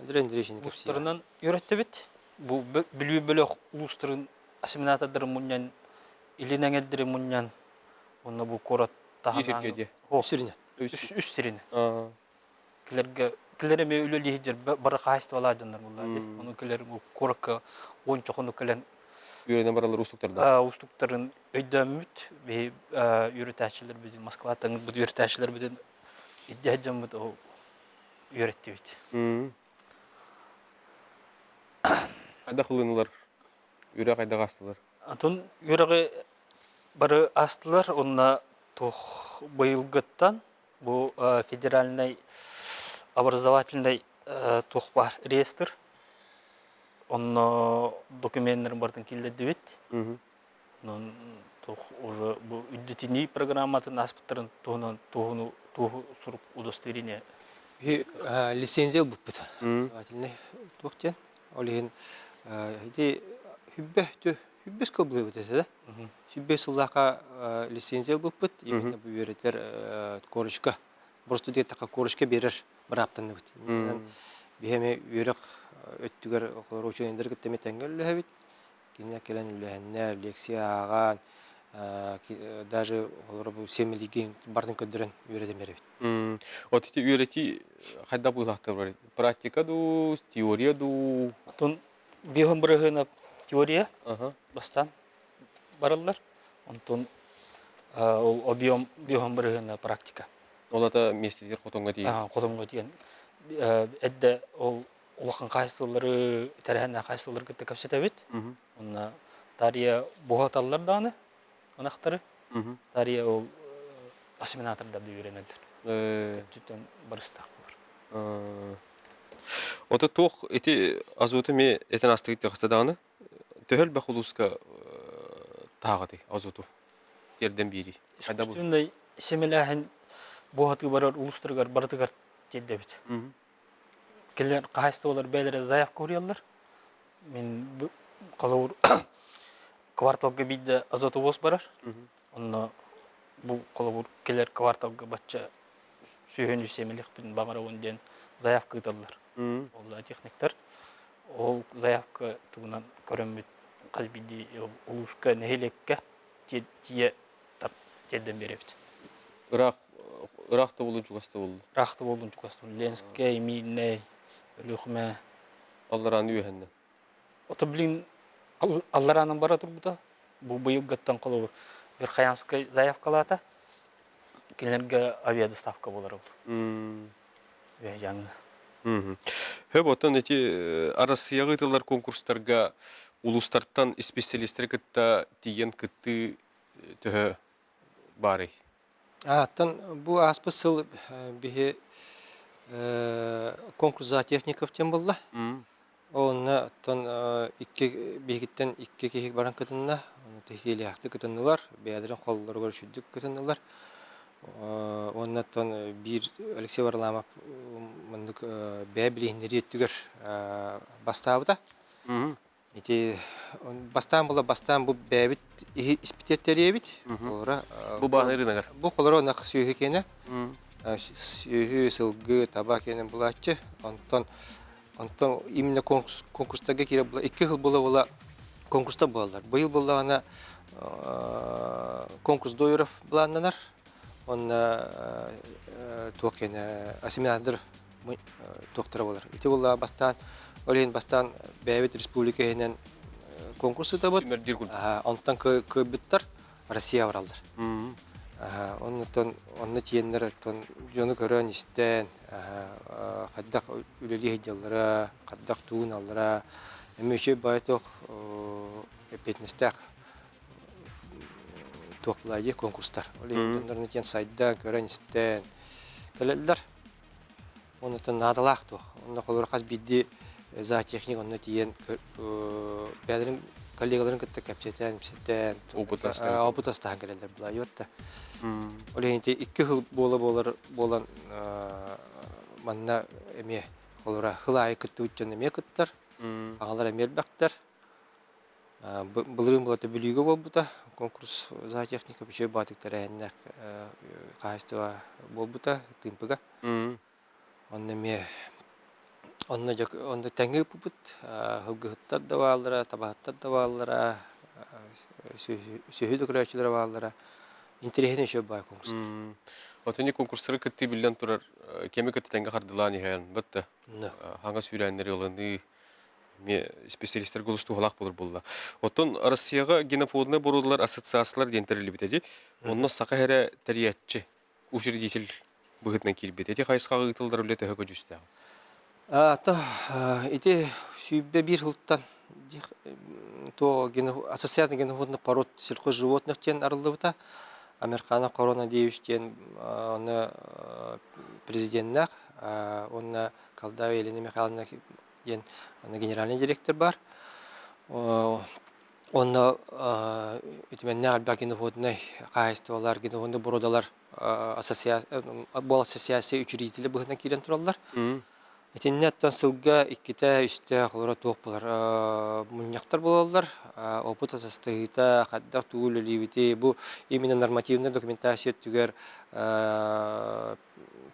Андрей Андреевич Улуустарынан үөрэттибит. Бу Бүлүү бөлөх улуустарын осеменатордарын мунньан, илин эҥэрдэри мунньан, уонна бу куорат таһынан Үс сиринэн. Үс сиринэн. Килерге килер эми үлэлиһи бары хаһаайыстыбалаах дьоннор буолла дии. Ону килер бу куоракка уонча хонук кэлэн үөрэнэн бараллар уустуктардаах. Уустуктарын өйдөөммүт биһи үөрэтээччилэрбитин Москваттан ыҥырбыт үөрэтээччилэрбитин ирдэһэ дьоммут ол үөрэттибит. Хайдах ылынылар? Үөрэх хайдах аастылар? Атын үөрэҕи бары аастылар уонна туох быйылгыттан бу федеральнай образовательный туох баар реестр онно докуменнарын барытын киллэрдибит. Онон туох уже бу үрдэтинии программатын ааспыттарын туһунан туоһуну туоһу сурук удостоверение Лицензия ылбыппыт. Образовательный туох диэн. Ол иһин ити хүббэ хүббүс кылбылыбыт этэ да. Сүбэ сыллаахха лицензия ылбыппыт, именно бу үөрэтэр корочка, просто диэтэххэ корочка биэрэр бырааптанныбыт. Биһи эмиэ үөрэх өттүгэр олору учуонайдары кытта эмиэ тэҥҥэ үлэлэһэбит. Кинилэр кэлэн үлэһэннэр, лекция ааҕан, даже олору бу сиэмэлииргэ барытын көрдөрөн үөрэтэн биэрэбит. Вот ити үөрэтии хайдах быһыылаахтар барый? Практика дуу, теория дуу? Отон биэһин бырыһыына теория бастаан бараллар. Онтон ол объем биэһин бырыһыына практика. Ол ата миэстэтигэр хотоҥҥо тиийэн. Хотоҥҥо тиийэн. Эдде ол улахан хаһаайыстыбалары, тэрээһиннээх хаһаайыстыбалары кытта кэпсэтэбит. Онно Тария буһаталлар даҕаны ынахтары. Тария ол осеменатордар да үөрэнэллэр. Көттүттэн барыстаах буолар. Ото туох ити азоту ми этен астыгыт тахса даҕаны төһө элбэх улууска тааҕытый азоту тиэрдэн биэрии? Искусственный сэмэлээһин буоһатыы барар улуустарыгар барытыгар тиэрдэбит. Кинилэр хаһаайыстыбалар бэйэлэрэ заявка уруйаллар. Мин холобур кварталга биирдэ азотовоз барар. Онно бу холобур кэлэр кварталга бачча сүүһүн үс сэмэлиэхпин баҕарабын диэн заявка ыыталлар. Ол техниктар ол заявка тугунан көрөммүт хас биирдии улууска, нэһилиэккэ тиийэ тиэрдэн биэрэбит. Ыраах ыраах да буоллун, чугас да буоллун. Ыраах да буоллун, чугас да буоллун. Ленскэй, Миирнэй, Өлүөхүмэ. Алларааны үөһэннэ. Ото блин аллараанан бара турбута. Бу быйылгыттан холобур Верхоянскай заявкалаата. Кинилэргэ авиадоставка буолар ол. Үөһэ Хөп, оттон ити Арассыыйаҕа ыытыллар конкурстарга улуустартан исписэлиистэри кытта тиийэн кыттыы төһө баарый? Аттан бу ааспыт сыл биһи конкурс зоотехников диэн буолла. Онно оттон икки биһигиттэн икки киһи баран кытынна. Ону тэһиилээхтик кытыннылар, бэйэлэрин холлоругар үчүгдүк кытыннылар. Уонна оттон биир Алексей Варламов маннык бэйэ билиһиннэрии өттүгэр бастаабыта. Ити бастаан була бастаан бу бэйэбит испитиэттэриэбит. Холоро Бу бааны рыногар. Бу холоро ынах сүөһү киэнэ. Сүөһү, сылгы, таба киэнэ булааччы. Онтон онтон именно конкурстарга киирэ була икки сыл була була конкурстар буолаллар. Быйыл буоллаҕына конкурс Дойров былааннанар. Онно туох киэнэ осеменатор туохтара буолар. Ити буолла бастаан ол иһин бастаан бэйэбит республика иһинэн конкурс ыытабыт. Онтон кыайбыттар Россия бараллар. Оннуттан онно тиэннэр оттон дьону көрөн истэн хайдах үлэлии сылдьаллара, хайдах тууналлара эмиэ үчүгэй баҕайы туох эппиэтинэстээх туох буолаа конкурстар. Ол иһин дьоннорун тиэн сайдан, көрөн истэн кэлэллэр. Оннуттан наадалаах туох. Онно холобура хас биирдии зоотехник онно тиийэн бэйэлэрин коллегаларын кытта кэпсэтэн, ипсэтэн, опыт астаһан кэлэллэр былайыат да. Ол иһин ити икки сыл буола буолар буолан манна эмиэ холобура сыл аайы кыттыбыт дьон эмиэ кыттар, аҕалар эмиэ элбэхтэр. Былырыын булата Бүлүүгэ буолбута конкурс зоотехника үчүгэй баатык тэрээһиннээх хаһаайыстыба буолбута Тыымпыга. Онно эмиэ онно дьэ онно тэҥҥэ ыыппыппыт сылгыһыттар да бааллара, табаһыттар да бааллара, сүөһү да көрөөччүлэрэ бааллара. Интэриэһинэй үчүгэй баай конкурстар. Отони конкурстары кыттыы биллэн турар кэми кытта тэҥҥэ хардылаан иһэн бытта хаҥас сүүрээннэри ылыныы специалистарга олус туһалаах буолар буолла. Оттон Россияҕа генофонднай боруодалар ассоциациялар диэн тэриллибитэ дии. Онно саха эрэ тэрийээччи, учредитель быһыытынан киирбит. Ити хайысхаҕа ыытыллар үлэ төһө көдьүүстээх? То ити 101 сылтан то ассоциация генофондных пород сельхозживотных диэн арыллыбыта. Американо Корона Деевич диэн оны президеннээх, уонна Колдаева Елена Михайловна диэн генеральный директор бар. Онно үтүмэннээх элбэх генофонднай хаһаайыстыбалар, генофондный бородалар бу ассоциация учредителэ быһыытынан киирэн тураллар. Итиннэ оттон сылга иккитэ, үстэ холоро туох буолар мунньахтар буолаллар. Опыт атастаһыыта, хайдах тугу үлэлиибитий, бу именно нормативная документация өттүгэр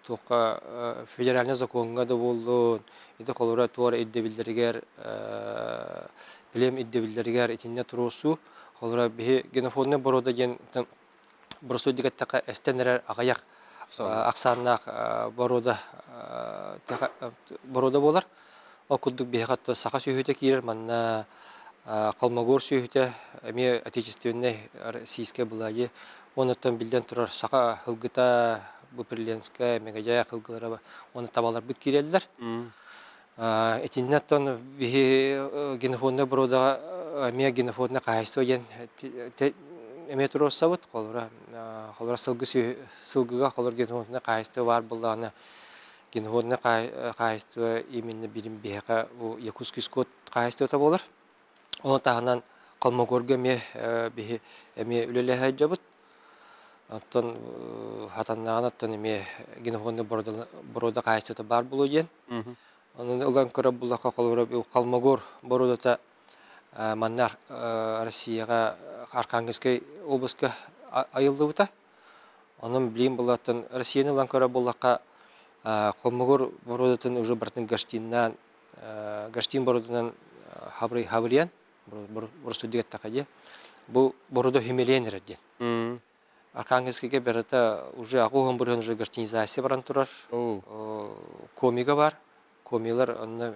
туохха федеральнай закоҥҥа да буоллун, ити холобура туора ирдэбиллэригэр, плем ирдэбиллэригэр итиннэ туруорсуу. Холобура биһи генофонднай боруода диэн боростуой эттэххэ эстэн эрэр аҕыйах ахсааннаах боруода боруода буолар. Ол курдук биһиэхэ саха сүөһүтэ киирэр, манна Холмогор сүөһүтэ эмиэ отечественнай российскай былаайы. Онуттан биллэн турар саха һылгыта, Буприленская, Мегаджая һылгылара уонна табаларбыт киирэллэр. Итиннэ оттон биһи генофонднай боруодаҕа эмиэ генофонднай хаһаайыстыба диэн эмиэ туруорсабыт. Холобура, холобура сылгы сылгыга холобур генофонднай хаһаайыстыба баар буоллаҕына, генофонднай хаһаайыстыба именно билим биһиэхэ бу Якутский скот хаһаайыстыбата буолар. Ону таһынан Холмогорга эмиэ биһи эмиэ үлэлэһэ сылдьабыт. Оттон хатаннаҕын оттон эмиэ генофонднай боруода хаһаайыстыбата баар буолуо диэн. Онон ылан көрөр буллахха, холобура, Холмогор боруодата манна Россияҕа Архангельскай областка айыллыбыта. Онон билигин буллаттан Россияны ылан көрөр буоллахха, Холмогор боруодатын уже барытын Гаштиннаан, Гаштин боруоданан хабырыйан, боростуйдук эттэххэ дии, бу боруода химэлиэн эрэр диэн. Архангельскайга барыта уже аҕыс бырыһын уже гостинизация баран турар. Комига бар. Комилар онно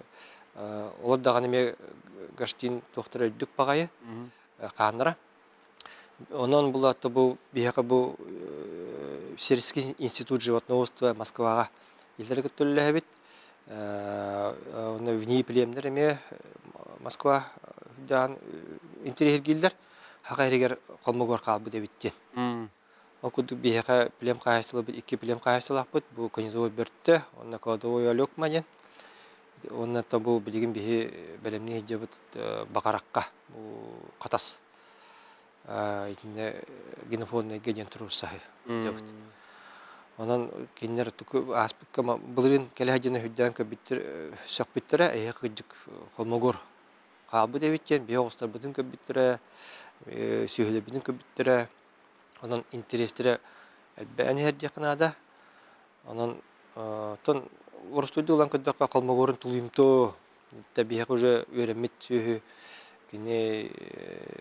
олор даҕаны эмиэ гостин туохтара үрдүк баҕайы хааннара. Онон булатта бу биһиэхэ бу Сельский институт животноводства Москваҕа илдьэ кытта үлэлэһэбит. Онно ВНИ племнэр эмиэ Москва даан интэриэһиргииллэр. Хаха иһигэр хомугар хаалбыт эбит диэн. Ол курдук биһиэхэ плем хаһаайыстыбаларбыт икки плем хаһаайыстыбалаахпыт. Бу конезовой бөртө уонна кладовой Олекма диэн. Уонна бу билигин биһи бэлэмнии сылдьабыт Баҕарахха бу Хатас итиннэ генофонднайга диэн туруорсаһы сылдьабыт. Онон кинилэр ааспыкка былырыын кэлэ сылдьан өйдөөн көрбүттэр сөхпүттэрэ эһиэхэ кырдьык холмогор хаалбыт эбит диэн биһи оҕустарбытын көрбүттэрэ, сүөһүлэрбитин көрбүттэрэ. Онон интэриэстэрэ элбээн иһэр диэххэ наада. Онон оттон боростуойдук ылан көрдөххө, холмогорун тулуйумтуо биһиэхэ уже үөрэммит сүөһү кини,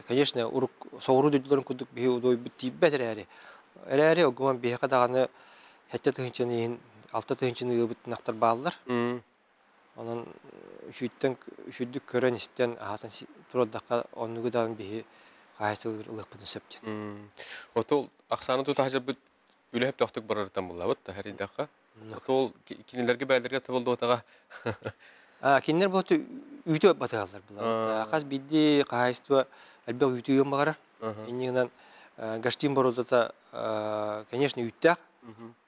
конечно, урук соҕуруу дойдуларын курдук биһи удуойбут тиийбэт эрээри, эрээри огуман биһиэхэ даҕаны 7 тыһыынчаны иһин 6 тыһыынчаны ыабыт ынахтар бааллар. Онон үчүйтэн үчүйдүк көрөн-истэн аһатан турардахха оннугу даҕаны биһи хаһаайыстыбалар ылыахпытын сөп диэн. Отол ахсааны тута сылдьарбыт үлэ сөптөөхтүк барарыттан буллабыт да хэрийдэххэ. Отол кинилэргэ бээлэргэ табыллыбатаҕа. Кинилэр буолту үүтү батыһаллар булар. Хас биирдии хаһаайыстыба элбэх үүтү ыан баҕарар. Иннинэн Гаштин боруодата, конечно, үүттээх.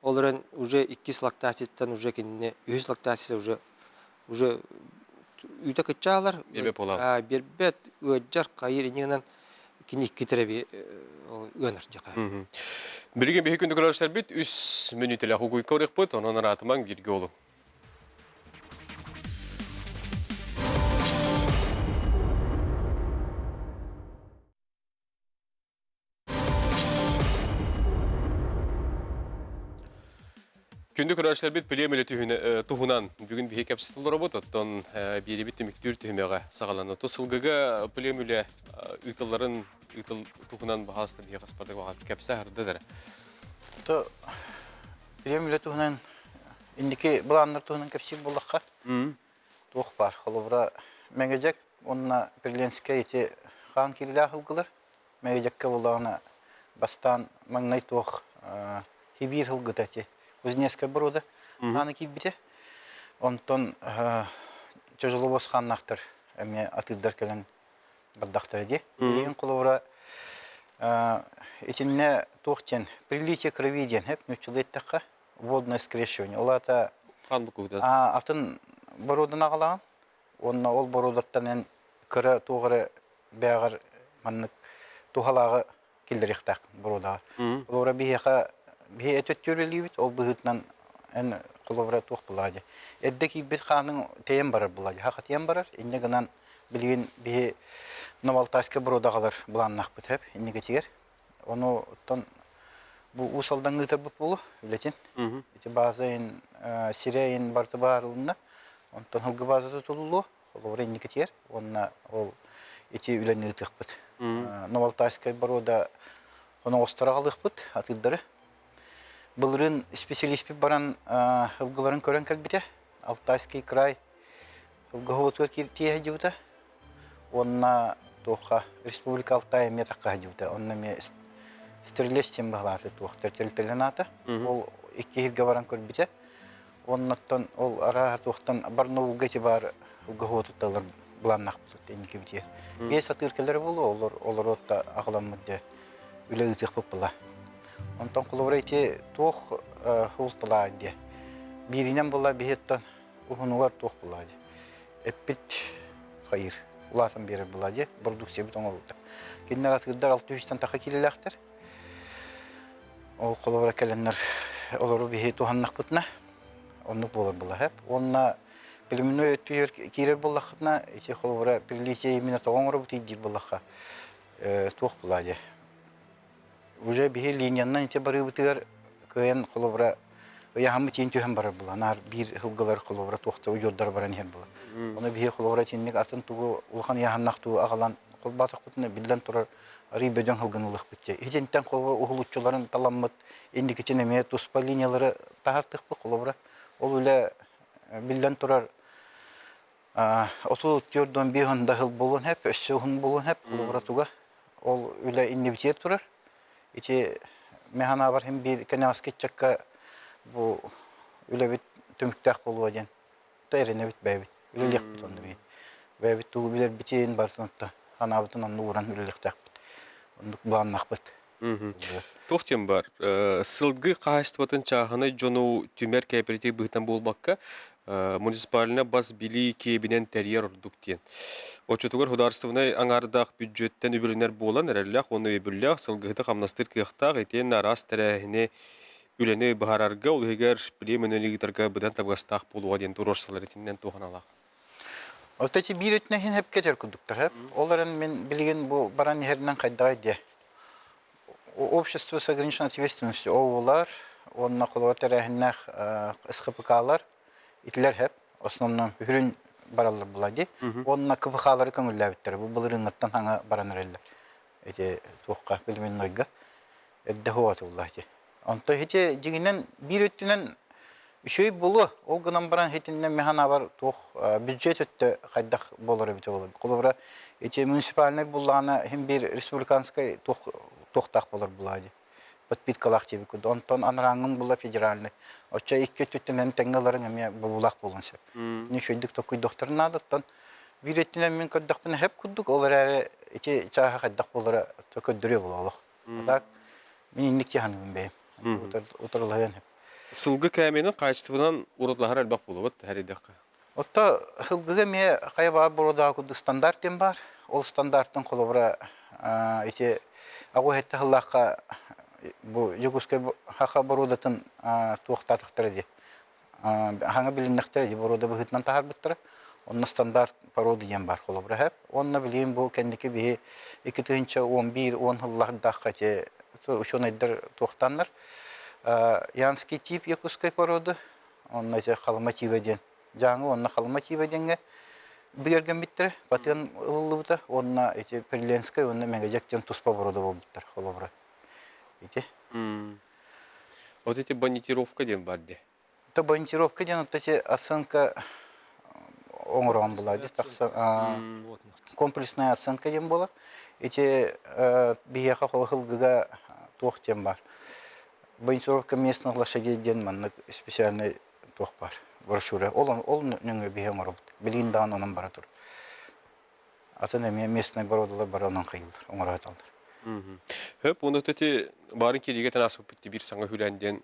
Ол эрэн уже иккис лактацияттан уже кинини үһүс лактация уже уже үүтэ кыччаалар. Биэрбэт буолар. Биэрбэт, ыадьар, хайыр иннинэн кини икки тереби ыанар дьаха. Билигин биһи күндү көрөөччүлэрбит үс мүнүүтэлээх угуйка ырыхпыт, онон араатымаҥ бииргэ олуҥ. Күндү көрөөччүлэрбит премия туһунан бүгүн биһи кэпсэтэ олоробут. Оттон биэрибит түмүктүүр түһүмэҕэ саҕаланна. Тус сылгыга премия ыытылларын ыытыл туһунан баһаалыста биһиэхэ Спартак Вахапов кэпсээ хардыдара. То премия туһунан инники былааннар туһунан кэпсиир буоллахха туох баар холобура Мэҥэдьэк уонна Перленскэй ити хаан киирилээх ылгылар Мэҥэдьэккэ буоллаҕына бастаан маҥнай туох хибиир ылгыта ити Кузнецкай боруода хаана киирбитэ онтон Чожолобос хааннаахтар эмиэ атыырдар кэлэн бардахтара дии билигин холобура итиннэ туох диэн прилитие крови диэн хэп нууччалыы эттэххэ водное скрещивание ол аата Хаан букугда. Атын боруодан аҕалаҕын уонна ол боруодаттан эн кыра туох эрэ бээҕэр маннык туһалааҕы киллэриэхтээххин боруодаҕар. Холобура биһиэхэ биһи эт өттүгэр үлэлиибит, ол быһыытынан эн холобура туох булаа дии. Эрдэ киирбит хааныҥ тэйэн барар булаа дии. Хахатыйан барар. Инньэ гынан билигин биһи Новоалтайскай боруодаҕалар былааннаахпыт хэп инникитигэр. Ону оттон. Бу Уус Алдаҥҥа ыытарбыт буолуо үлэтин. Ити бааза иһин сирэ иһин барыта быһаарылынна. Онтон һылгы баазата тутуллуо, холобура инникитигэр уонна ол ити үлэни ыытыахпыт. Новоалтайскай боруода оноҕосторо аҕалыахпыт, атыырдары. Былырыын исписэлииспит баран ылгыларын көрөн кэлбитэ. Алтайский край ылгыһыбытыгар тиийэ сылдьыбыта. Уонна туохха Республика Алтай эмиэ тахха сылдьыбыта. Онно эмиэ Стрелец диэн баһылааты туох тэрилтэлэн аата. Ол икки иһиргэ баран көрбүтэ. Оннуттан ол арааһа туохтан Барнаулга ити баар ылгыһыбытытталар былааннаахпыт инникибитигэр. Биэс атыыр кэлэрэ буолуо, олор олоруотта аҕаламмыт дьэ үлэ ыытыахпыт була. Онтон холобура ити туох уолталаа диэ. Бииринэн була биһиттэн уһунугар туох була диэ. Эппит хайыр улаатан биэрэр була диэ продукциябыт оҥорута. Кинилэр атыырдар 600-тэн таха киилэлээхтэр. Ол холобура кэлэннэр олору биһи туһаннахпытына оннук буолар була хэп. Уонна племенной өттүгэр киирэр буоллаххытына ити холобура приличие именно тоҕо оҥоробут диир буоллахха туох була диэ. Уже биһи линиянан ити барыыбытыгар кыайан холобура ыйаһаммыт тиин түһэн барар була. Наар биир сылгылар холобура туохта удьуордар баран иһэр була. Ону биһи холобура итинник атын тугу улахан ыйаһаннах тугу аҕалан холбоотохпутуна биллэн турар арый бөдөҥ сылгыны ылыахпыт дии. Итинтэн холобура уһулуччуларын таламмыт инникитин эмиэ туспа линиялары таһаартыахпыт холобура. Ол үлэ биллэн турар 34 да сыл буолуон сөп, өссө уһун буолуон сөп, холобура туга. Ол үлэ иннибитигэр турар. Ити мин санаабар иһин биир кэнэҕэски ыччакка бу үлэбит түмүктээх буолуо диэн та эрэнэбит бэйэбит. Үлэлиэхпит онно биир. Бэйэбит тугу билэрбитин барытын отто санаабытын онно ууран үлэлиэхтээхпит. Оннук былааннаахпыт. Туох диэн баар, сылгы хаһаайыстыбатын чааһынай дьону түмэр кооператив быһыытынан буолбакка, муниципальнай бас билии киэбинэн тэрийэр ордук диэн. Оччотугар судаарыстыбаннай аҥаардаах бүддьүөттэн үбүлэнэр буолан, эрэллээх уонна өйөбүллээх сылгыһыты хамнастыыр кыахтаах итиэннэ араас тэрээһини үлэни быһаарарга, ол иһигэр племеннэни ыытарга быдан табыгастаах буолуоҕа диэн туруорсаллар итиннэн туох аналаах. Оттон ити биир өттүнэн иһин сөпкө этэр курдуктар сөп. Ол эрэн мин билигин бу баран иһэринэн хайдаҕай диэ. Общество с ограниченной ответственностью ОООлар уонна холобур тэрээһиннээх СХПКлар итилэр сөп. Основном үһүрүн бараллар була дии. Уонна КПХлары көҥүллээбиттэр. Бу былырыыҥҥыттан саҥа баран эрэллэр. Ити туохха племеннойга эрдэ хуотулла ити. Онто ити дьиҥинэн биир өттүнэн үчүгэй буолуо. Ол гынан баран итиннэ мин санаабар туох бюджет өттө хайдах буолар эбитэ буолар. Холобура ити муниципальнай буллаҕына иһин биир республиканскай туох туохтаах буолар булаа дии. Подпиткалаах диэбит курдук. Онтон анарааҥҥын була федеральный. Оччо икки өттүттэн тэҥҥэ ыларыҥ эмиэ бобуулаах буолуон сөп. Ини үчүгэйдик токуйдуохтарын наада. Оттон биир өттүнэн мин көрдөхпүнэ сөп курдук, ол эрээри ити чааһа хайдах буолара көрдөрүө буолуо олох. А так мин инник дьаһаныбын бэйэм. Утарылаһыан сөп. Сылгы кээмэйинэн хаачыстыбанан уратылаһар элбэх буолуобут хэрийдэххэ. Отто сылгыга эмиэ хайа баар бородаа курдук стандарт диэн баар. Ол стандартын холобура ити аҕыс сыллаахха бу Дьокуускай саха боруодатын туохтаатахтара дии. Хаҥа билиннэхтэрэ дии боруода быһыытынан таһаарбыттара. Онно стандарт породы диэн баар холобура сөп. Уонна билигин бу кэнники биһи 2011-10 сыллардаахха ити учуонайдар туохтааннар Янский тип якутской породы, онно ити Халыма тиибэ диэн Дьааҥы уонна Халыма тиибэ диэҥҥэ бигэргэммиттэрэ, патент ылыллыбыта уонна ити Приленскай уонна Мэгэдьэк диэн туспа порода буолбуттар холобура. Ити. Вот эти бонитировка диэн бар дии. Это бонитировка диэн вот эти оценка оҥорон была комплексная оценка диэн буолар. Ити биһиэхэ сылгыга туох диэн бар. Бонитировка местных лошадей диэн маннык специальный туох бар брошюра. Ол ол нөҥүө биһи оҥоробут. Билигин даҕаны онон бара тур. Атын эмиэ местный бородалар бары онон хайыллар, оҥоро саталлар. Хөп, уонна эти баарын кириигэ танаасыппыт биир саҥа хүлээн диэн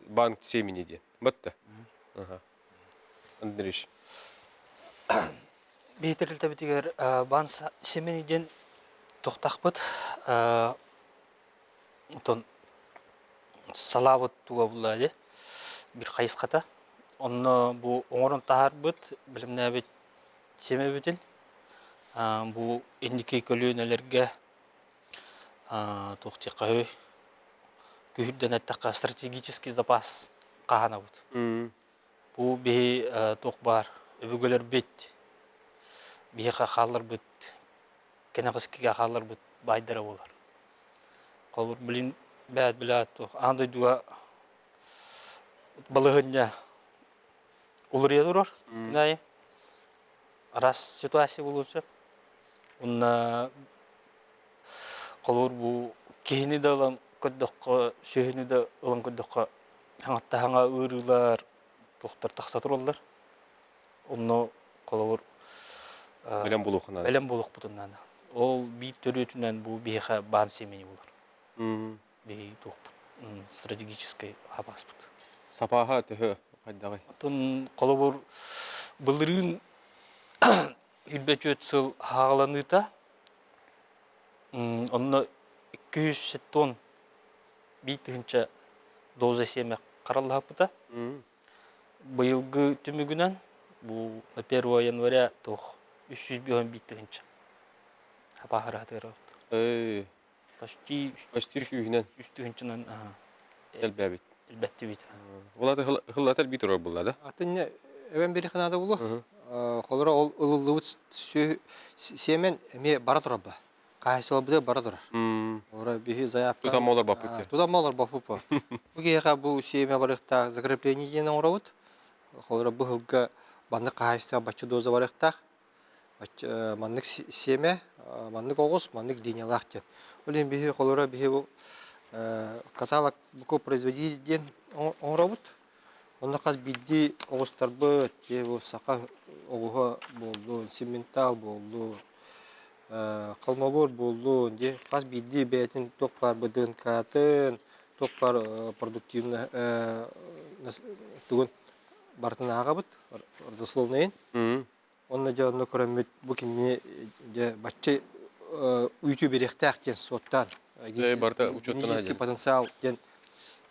банк семени диэн. Батта. Андрей. Биһи тэрилтэбитигэр баан семени диэн тохтахпыт. Отон салаабыт туга булла дии бир хайысхата. Онно бу оҥорон таһаарбыт, билимнээбит сиэмэбитин бу инники көлүөнэлэргэ туох диэххэ үһүй? Күһүрдэн эттэххэ стратегический запас хаһанабыт. Бу биһи туох баар өбүгэлэрбит биһиэхэ хаалларбыт кэнэҕэскигэ хаалларбыт баайдара буолар. Холобур, билин бэт билээт туох аан дойдуга балаһыанньа уларыйа турар күн аайы. Араас ситуация буолуон сөп. Уонна холобур бу киһини да ылан көрдөххө, сүөһүнү да ылан көрдөххө хаҥатта хаҥа ыарыылар туохтар тахса тураллар. Онно холобур Бэлэм буолуохха наада. Бэлэм буолуохпутун наада. Ол биир төрүөтүнэн бу биһиэхэ баан сиэмэни булар. Биһиги туохпут стратегическай хапааспыт. Сапааһа төһө хайдаҕый? Оттон холобур былырыын 24 сыл хааланыыта онно 271 тыһыынча доза сиэмэ хараллаһыппыта. Быйылгы түмүгүнэн бу на 1 января туох 351 тыһыынча хапааһыраатыгар Почти Почти сүүһүнэн. Үс тыһыынчанан элбээбит. Элбэттибит. Улата хыллатар бии турар булла да? Атын эбэн бири ханада булу. Холоро ол ылыллыбыт сиэмен эмиэ бара турар ба. Хаһайсылабыта бара турар. Ора биһи заявка. Тутан олор баппыт. Тутан олор баппыт. Бу киһиэхэ бу сиэмэ барыахтаах закрепление диэн оҥоробут. Холоро бу сылга маннык хаһайыстыба бачча доза барыахтаах. Маннык сиэмэ, маннык оҕус, маннык линиялаах диэн. Ол иһин биһи холоро биһи бу каталог производитель диэн оҥоробут. Онно хас биирдии оҕустарбыт, бу саха оҕуһа буоллун, симментал буоллун, холмогор буоллун, дьэ хас биирдии бэйэтин туох баар БДНК-тын, туох баар продуктивно тугун барытын ааҕабыт, родословнайын. Онно дьэ онно көрөммүт бу кинини дьэ бачча үүтү бириэхтээх диэн суоттаан барыта учуоттанан потенциал диэн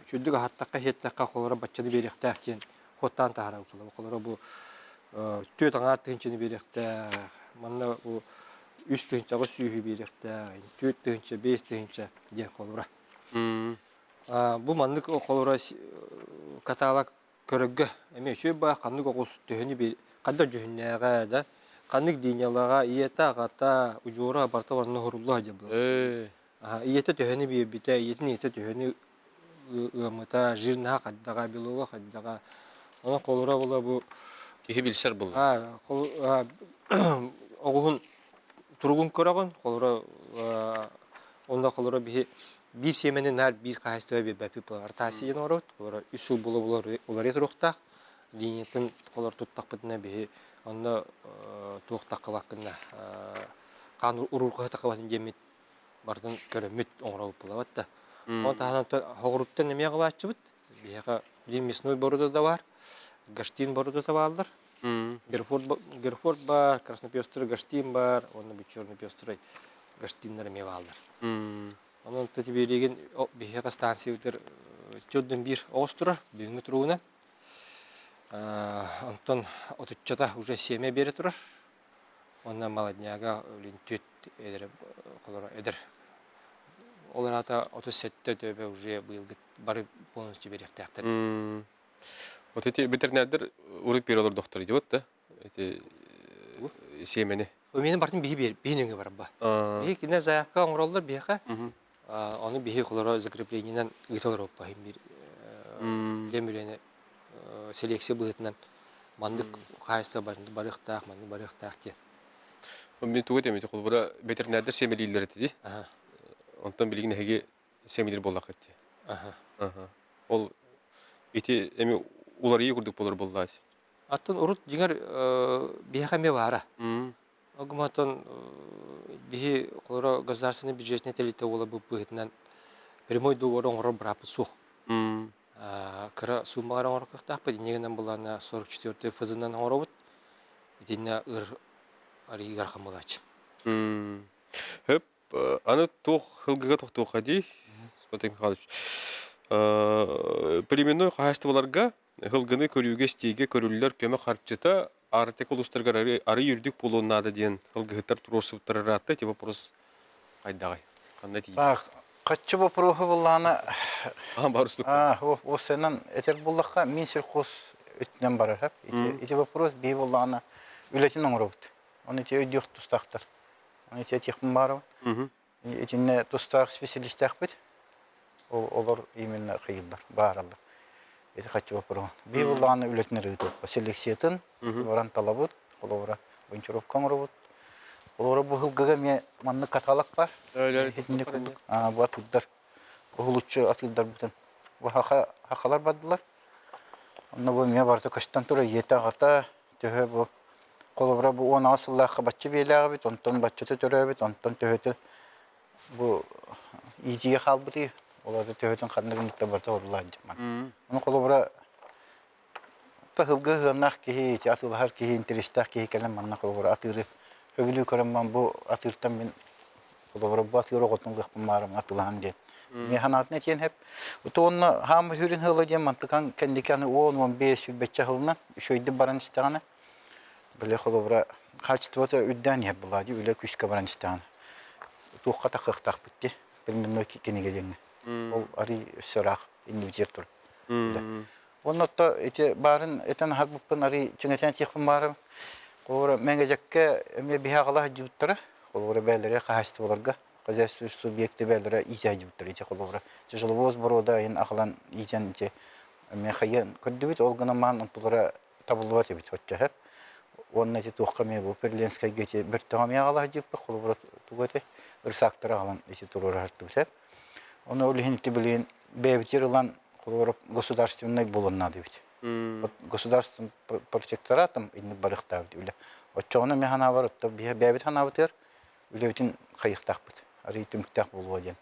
үчүгдүк аһаттахха сиэттэххэ холоро баччаны биэриэхтээх диэн хуоттаан таһаарабыт холоро бу түөрт аҥаар тыһыынчаны биэриэхтээх манна бу үс тыһыынчаҕа сүүһү биэриэхтээх түөрт тыһыынча биэс тыһыынча диэн холобура бу маннык холобура каталог көрөргө эмиэ үчүгэй баа ханнык оҕус төһөнү биэр ханна дьүһүннээҕэ да ханнык линиялаҕа ийэтэ аҕата удьуора барыта барына уһурулла сылдьар буолар ийэтэ төһөнү биэрбитэ ийэтин ийэтэ төһөнү ыаммыта жирнаһа хайдаҕа белога хайдаҕа онон холура була бу киһи билсэр буолла оҕуһун туругун көрөҕүн холура онно холура биһи биир сиэмэни наар биир хаһаайыстыба биэрбэппит буолар. Артаси диэн оҥоробут. Холоро үс сыл буола-буола уларыйа туруохтаах. Линиятын холор туттахпытына биһи онно туох таххыбаккына хаан уруурҕаһы таххыбатын диэммит барытын көрөммүт оҥоробут буолабат да. Оны таһынан хоҕуруттан эмиэ аҕалааччыбыт. Биһиэхэ билин мясной боруда да бар, гаштин боруда да бааллар. Герфорд бар, краснопестрый гаштин бар, уонна бу черный пестрый гаштиннар эмиэ бааллар. Онон Тэтибиэлигин биһиэхэ станциябытыгар төрдүн биир оҕус турар бүгүҥҥү туругунан. Онтон отуччата уже сиэмэ биэрэ турар. Уонна молодняга блин түөрт эдэр холоро эдэр. Ол аата 37 төбө уже быйылгы бары полностью биэриэхтээхтэр. Вот эти ветеринардар урут биэрэ олордохтор идиот да? Эти сиэмэни. Миэнэ бартын биһи биэр биһи нөҥүө барабба. Биһи кине заявка оҥороллор биһиэхэ. Ону биһи холоро закреплениенан ыыта олороппа иһин биир үлэм үлэни селекция быһыытынан маннык хаһаайыстыба барыахтаах, маннык барыахтаах диэн. Мин тугу этим холобура ветеринардар сиэмэлииллэр этэ дии. Онтон билигин эһиги сиэмэлиир буоллаххыт дии. Ол ити эми уларыйыы курдук болор буоллаат. Аттан урут дьиҥэр биһиэхэ эмиэ баара. Огуматон биһи холоро государственный бюджетный тэрилтэ буола быһыытынан прямой договор оҥорор бырааппыт суох. Кыра суумаҕар оҥорор кыахтаахпыт. Инньэ гынан былаана 44 ФЗ-нан оҥоробут. Итиннэ ыр арыйыгар хамылааччы. Хөп Аны туох сылгыга тохтуохха дии, Спартак Михайлович. Племенной хаһаайыстыбаларга сылгыны көрүүгэ-истиигэ көрүллэр көмө харчыта Арктика улуустарыгар арый үрдүк буолуон наада диэн сылгыһыттар туруорсубуттара ыраатта. Ити вопрос хайдаҕый? Ханна тиийдэ? Хаччы боппуруоһу буллаҕына, Аһан барыстык. Уопсайынан этэр буоллахха, Минсельхоз өттүнэн барар. Ити, ити боппуруос биһи буоллаҕына үлэтин оҥоробут. Оны ити өйдүөх тустаахтар. Оны ити этиэхпин баарабын. Итиннэ тустаах специалистээхпит. Ол олор именно кыйыллар, баараллар. Ити хаччы боппуруоһун. Биһи буллаҕына үлэтин эрэ ыытыахпыт. Селекциятын баран талабыт, холобура, бончуровка оҥоробут. Холобура, бу сылгыга эмиэ маннык каталог бар. Итинник курдук бу атыырдар, уһулуччу атыырдарбытын бу хахалар бардылар. Онно бу эмиэ барыта көстөн турар ийэтэ-аҕата төһө бу холобура бу 18 сыллаахха бачча биэлээҕибит, онтон баччата төрөөбүт, онтон төһөтө бу иитиигэ хаалбытый, ол аата төһөтүн ханна гыммыттар барыта орулаан дьаман. Ону холобура Таһылга ыһыаннаах киһи, ити атыылаһар киһи, интэриэстээх киһи кэлэн манна холобура атыыры сөбүлүү көрөн баран бу атыыртан мин холобура бу атыыр оҕотун ылыахпын баарым атыылаһан диэн. Миэхэ санаатын этиэн сөп. Ото уонна хаама сүүрүн сыла диэн мантыкан кэнники аны 10-15 сүүрбэччэ сылынан үчүгэйдик баран истэҕинэ били холобура хаачыстыбата үрдээн иһэр буолаа дии үлэ күүскэ баран истэҕинэ туохха тахсыахтаахпыт дии племенной кинигэ диэҥҥэ. Ол арый өссө ыраах иннибитигэр турар. Уонна отто ити баарын этэн аһарбыппын арый чиҥэтэн этиэхпин баарым. Холобура, Мэҥэдьэккэ эмиэ биһи аҕала сылдьыбыттара. Холобура, бэйэлэрэ хаһаайыстыбаларга хозяйственный субъекты бэйэлэрэ иитэ сылдьыбыттара ити холобура. Тяжеловоз боруода айын аҕалан иитэн ити эмиэ хайыан көрдүбүт. Ол гынан маан онтулара табыллыбат эбит оччо сөп. Уонна ити туохха эмиэ бу Перленскайга ити бөртөҕө эмиэ аҕала сылдьыбыппыт. Холобура, тугу этэй рысактары аҕалан ити туруора сыртыбыт сөп. Ону ол иһин ити билигин бэйэбитигэр ылан холобура государственнай буолуон наада эбит. Вот государственным протекторатом инник барыахтаабыт үлэ. Оччоҕуна мин санаабар отто биһи бэйэбит санаабытыгар үлэбитин хайыахтаахпыт. Арый түмүктээх буолуо диэн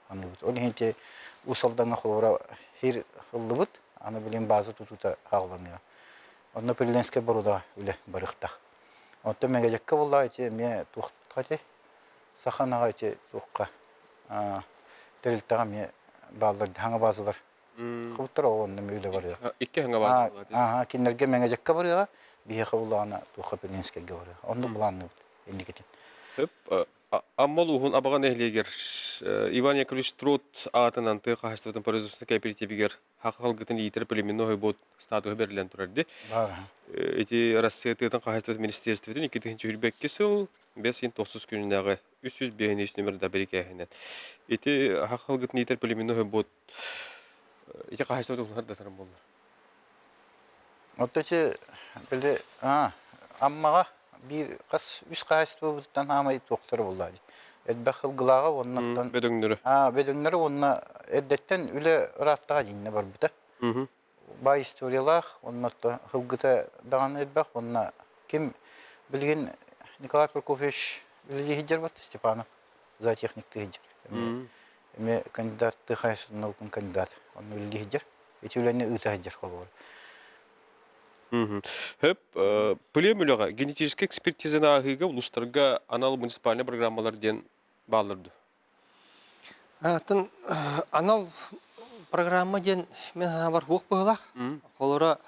саныыбыт. Ол иһин ити Уус Алдаҥҥа холобура хир ыллыбыт, аны билин база тутуута хаалланыа. Онно Пелленскэй борудаҕа үлэ барыахтаах. Оттон Мэгэдьэккэ буоллаҕа ити эмиэ туохха ити саха ынаҕа ити туохха тэрилтэҕэ эмиэ бааллар хаҥа базалар хыбыттар онно эмиэ үлэ барыа. Икки хаҥа базалар. Ааха кинилэргэ Мэҥэдьэккэ барыаҕа, биһиэхэ буллаҕына туохха Пелленскэйгэ барыаҕа. Онно былаанныыбыт инникитин. Амма улууһун Абаҕа нэһилиэгэр Иван Яковлевич Труд аатынан тыа хаһаайыстыбатын производственнай кооперативигэр саха халгытын иитэр племенной хойбуот статуһа бэриллэн турар ди. Ити Россия тыатын хаһаайыстыбатын министерствотын 2022 сыл 5 9 күнүнээҕи 305 номерда бирикээһинэн. Ити саха халгытын иитэр племенной хойбуот ити хаһаайыстыба туһунан датарым буоллар. Вот эти били Аммаҕа биир хас үс хаһаайыстыбабытыттан хаамай туохтара буолла дии. Элбэх ылгылааҕа уонна оттон Бөдөҥнөрө. Бөдөҥнөрө уонна эрдэттэн үлэ ырааттаҕа дииннэ барбыта. Баай историялаах, уонна оттон ылгыта даҕаны элбэх уонна ким билигин Николай Прокофьевич үлэлии сылдьар Степанов зоотехниктыы сылдьар. Эмиэ кандидат тыа наукун кандидат онно үлэлии сылдьар. Ити үлэни ыыта сылдьар холобура. Хөп, плем үлэҕэ генетическэй экспертизаны ааһыыга улуустарга анал муниципальнай программалар диэн бааллар дуо? Атын анал программа диэн мин санаабар суох быһыылаах. Холобура,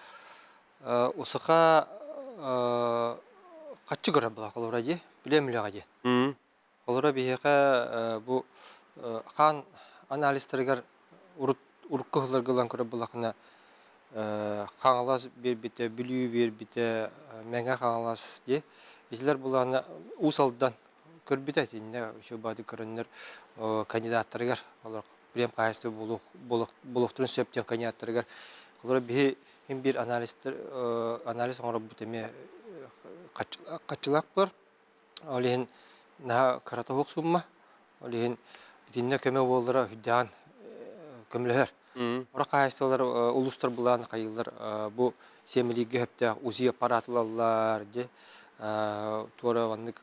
усаха хаччы көрөр буолар холобура дии, плем үлэҕэ диэн. Холобура биһиэхэ бу хаан анализтарыгар урут урукку сылларга ылан көрөр буоллаххына Хаҥалас биэрбитэ, Бүлүү биэрбитэ, Мэҥэ Хаҥалас дии. Итилэр булаана Уус Алдан көрбүтэ итиннэ үчүгэй баҕайытык көрөннөр кандидаттарыгар олор прем хаһаайыстыба буолуохтарын сөп диэн кандидаттарыгар олор биһи син биир анализтар анализ оҥоробут эмиэ хаччылаах буолар. Ол иһин наһаа кырата суох сумма. Ол иһин итиннэ көмө буоллара үрдээн көмөлөһөр. Орох хаһаайыстыбалар улуустар былаан хайыылар бу сиэмэлииргэ сөптөөх УЗИ аппарат ылаллар дьэ туора маннык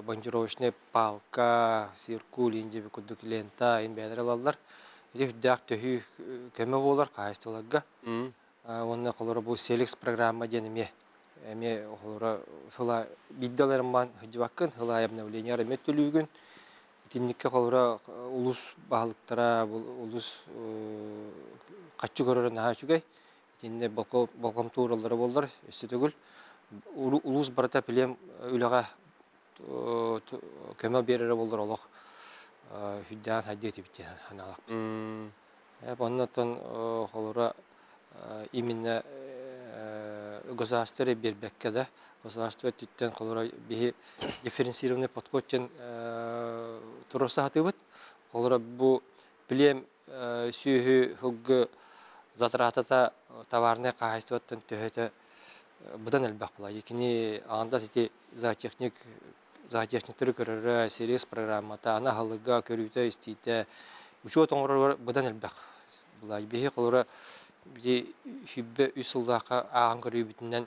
бонжировочная палка, циркуль диэби курдук лента ин бэйэлэр ылаллар. Ити үрдээх төһүү көмө буолар хаһаайыстыбаларга. Уонна холоро бу Селекс программа диэн эмиэ эмиэ холоро сыла биирдэ ыларымман сылдьыбаккын, сыл аайы обновлениелар эмиэ төлүүгүн. Итинниккэ холоро улус баһылыктара, улус хаччы көрөрө наһаа үчүгэй. Итиннэ болҕомто уураллара буоллар өссө төгүл улуус барыта плем үлэҕэ көмө биэрэрэ буоллар олох. Хүддээн хайдыа этибит диэн санаалаахпыт. Оннотон холура именно государство эрэ биэрбэккэ да, государство өттүттэн холура биһи дифференцированный подход диэн туруорса сатыыбыт. Холура бу плем сүөһү сылгы затратата товарнай хаһаайыстыбаттан төһөтө быдан элбэх буолар. Кини аҥардас ити зоотехник зоотехниктары көрөрө, сириэс программата, аны аһылыга, көрүүтэ-истиитэ, учуот оҥороругар быдан элбэх. Былай биһи холура били 103 сыллаахха ааҕан көрүүбүтүнэн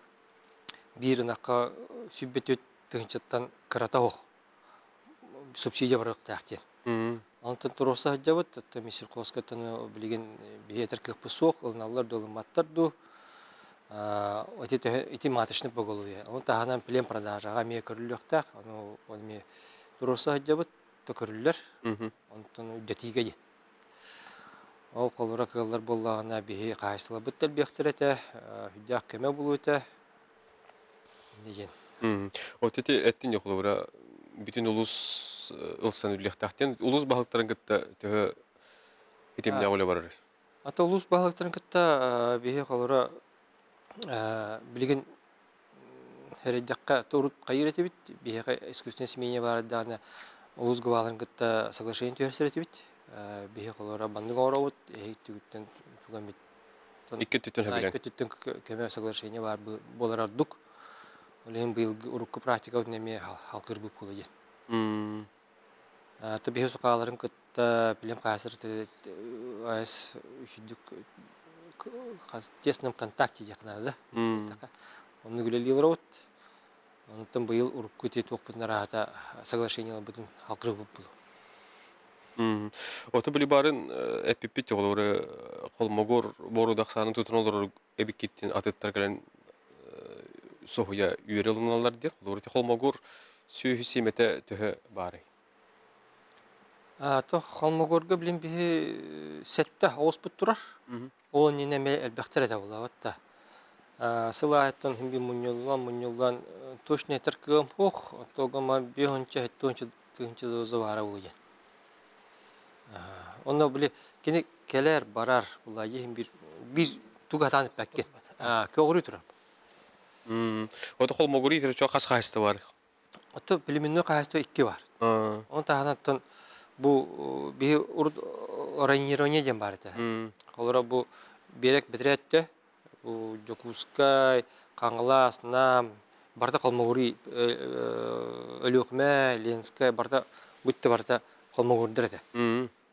биир ынахха 104 тыһыынчаттан кырата суох субсидия барыахтаах диэн. Онтон туруорса сылдьабыт, оттон Минсельхозкаттан билигин биһи этэр кыахпыт суох, ылыналлар да ылымматтар дуу. Ити ити маточный поголовье. Ону таһынан плем продажаҕа эмиэ көрүллүөхтээх. Ону ол эмиэ туруорса сылдьабыт, то көрүллэр. Онтон үрдэтиигэ диэн. Ол холура кыаллар буоллаҕына биһи хаһаайыстыбаларбыт да элбиэхтэрэ этэ, үрдээх көмө булуу этэ. Диэн. Вот ити эттин холобура бүтүн улус ылсан үллэхтээхтин улус баһылыктарын кытта төһө итимнээх үлэ барар? Ата улуус баһылыктарын кытта биһи холобура билигин эрэйдэххэ урут хайыыр этибит биһиэхэ искусственное семейное баар даҕаны улуус главаларын кытта соглашение түһэрсэр этибит биһи холобура маннык оҥоробут эһиги түгүттэн тугаммит Икки өттүттэн сөбүлэҥ. Икки өттүттэн көмө соглашение баар буолар ордук. Ол иһин быйылгы урукку практикабытын эмиэ халкырбыт буолуо диэн. То биһи сукааларын кытта билим хаасыр АЭС үчүдүк тесном контакте диэх наада. Оннук үлэлии олоробут. Онтон быйыл урукку ити туохпутун араата соглашениеларбытын халкырбыт буолуо. Ото били барын эппиппит оҕолору холмогор борудахсаанын тутан олорор эбиккиттин атыттар кэлэн соһуйа үөрэ ылыналлар диэн холобур ити холмогор сүөһү сиэмэтэ төһө баарый? То холмогорго билин биһи сэттэ оҕуспут турар. Ол иннинэ эмиэ элбэхтэр этэ буолабыт да. Сыл аайыттан иһин мунньуллан мунньуллан точно этэр кыам суох. Оттогома биэһунча сэттиунча тыһыынча доза баара буолуо диэн. Онно били кини кэлэр барар була иһин биир биир тугу сатаан эппэккин. Көҕүрүү турар. Ото холмогури итер хас хаһыста бар? Ото племенной хаһайство икки бар. Оны таһынан оттон бу биһи урут районирование диэн баар этэ. Холобура бу биэрэк бэтэрээттэ бу Дьокуускай, Хаҥалас, Нам барыта Холмогорий Өлүөхүмэ, Ленскэй барыта бүттэ барыта Холмогордар этэ.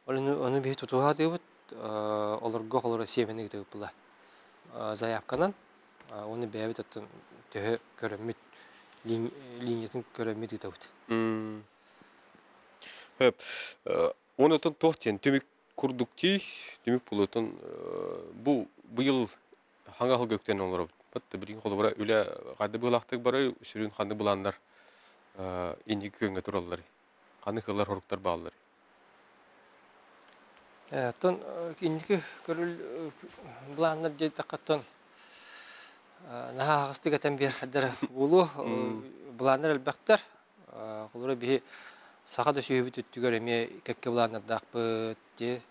Ону биһи тутуһа сатыыбыт, олорго холоро сиэмэни ыытабыт заявканан уонна бэйэбит оттон төһө көрөммүт линиятын көрөммүт ыытабыт. Хөп. Онотон туох диэн түмүк курдук тии түмүк булуотун бу быйыл хаҥа аһылга үктэнэн олоробут. Бат билигин холобура үлэ ханны быылаахтык барар, сүрүн ханны былааннар инники күөҥҥэ тураллар. Ханны кыллар хоруктар бааллар. Оттон инники көрүл былааннар диэтэххэ оттон наһаа аһаҕастык этэн биэрэрдэрэ буолуо. Былааннар элбэхтэр. Холобура биһи саха да сүөһүбүт өттүгэр эмиэ кэккэ былааннардаахпыт. Ити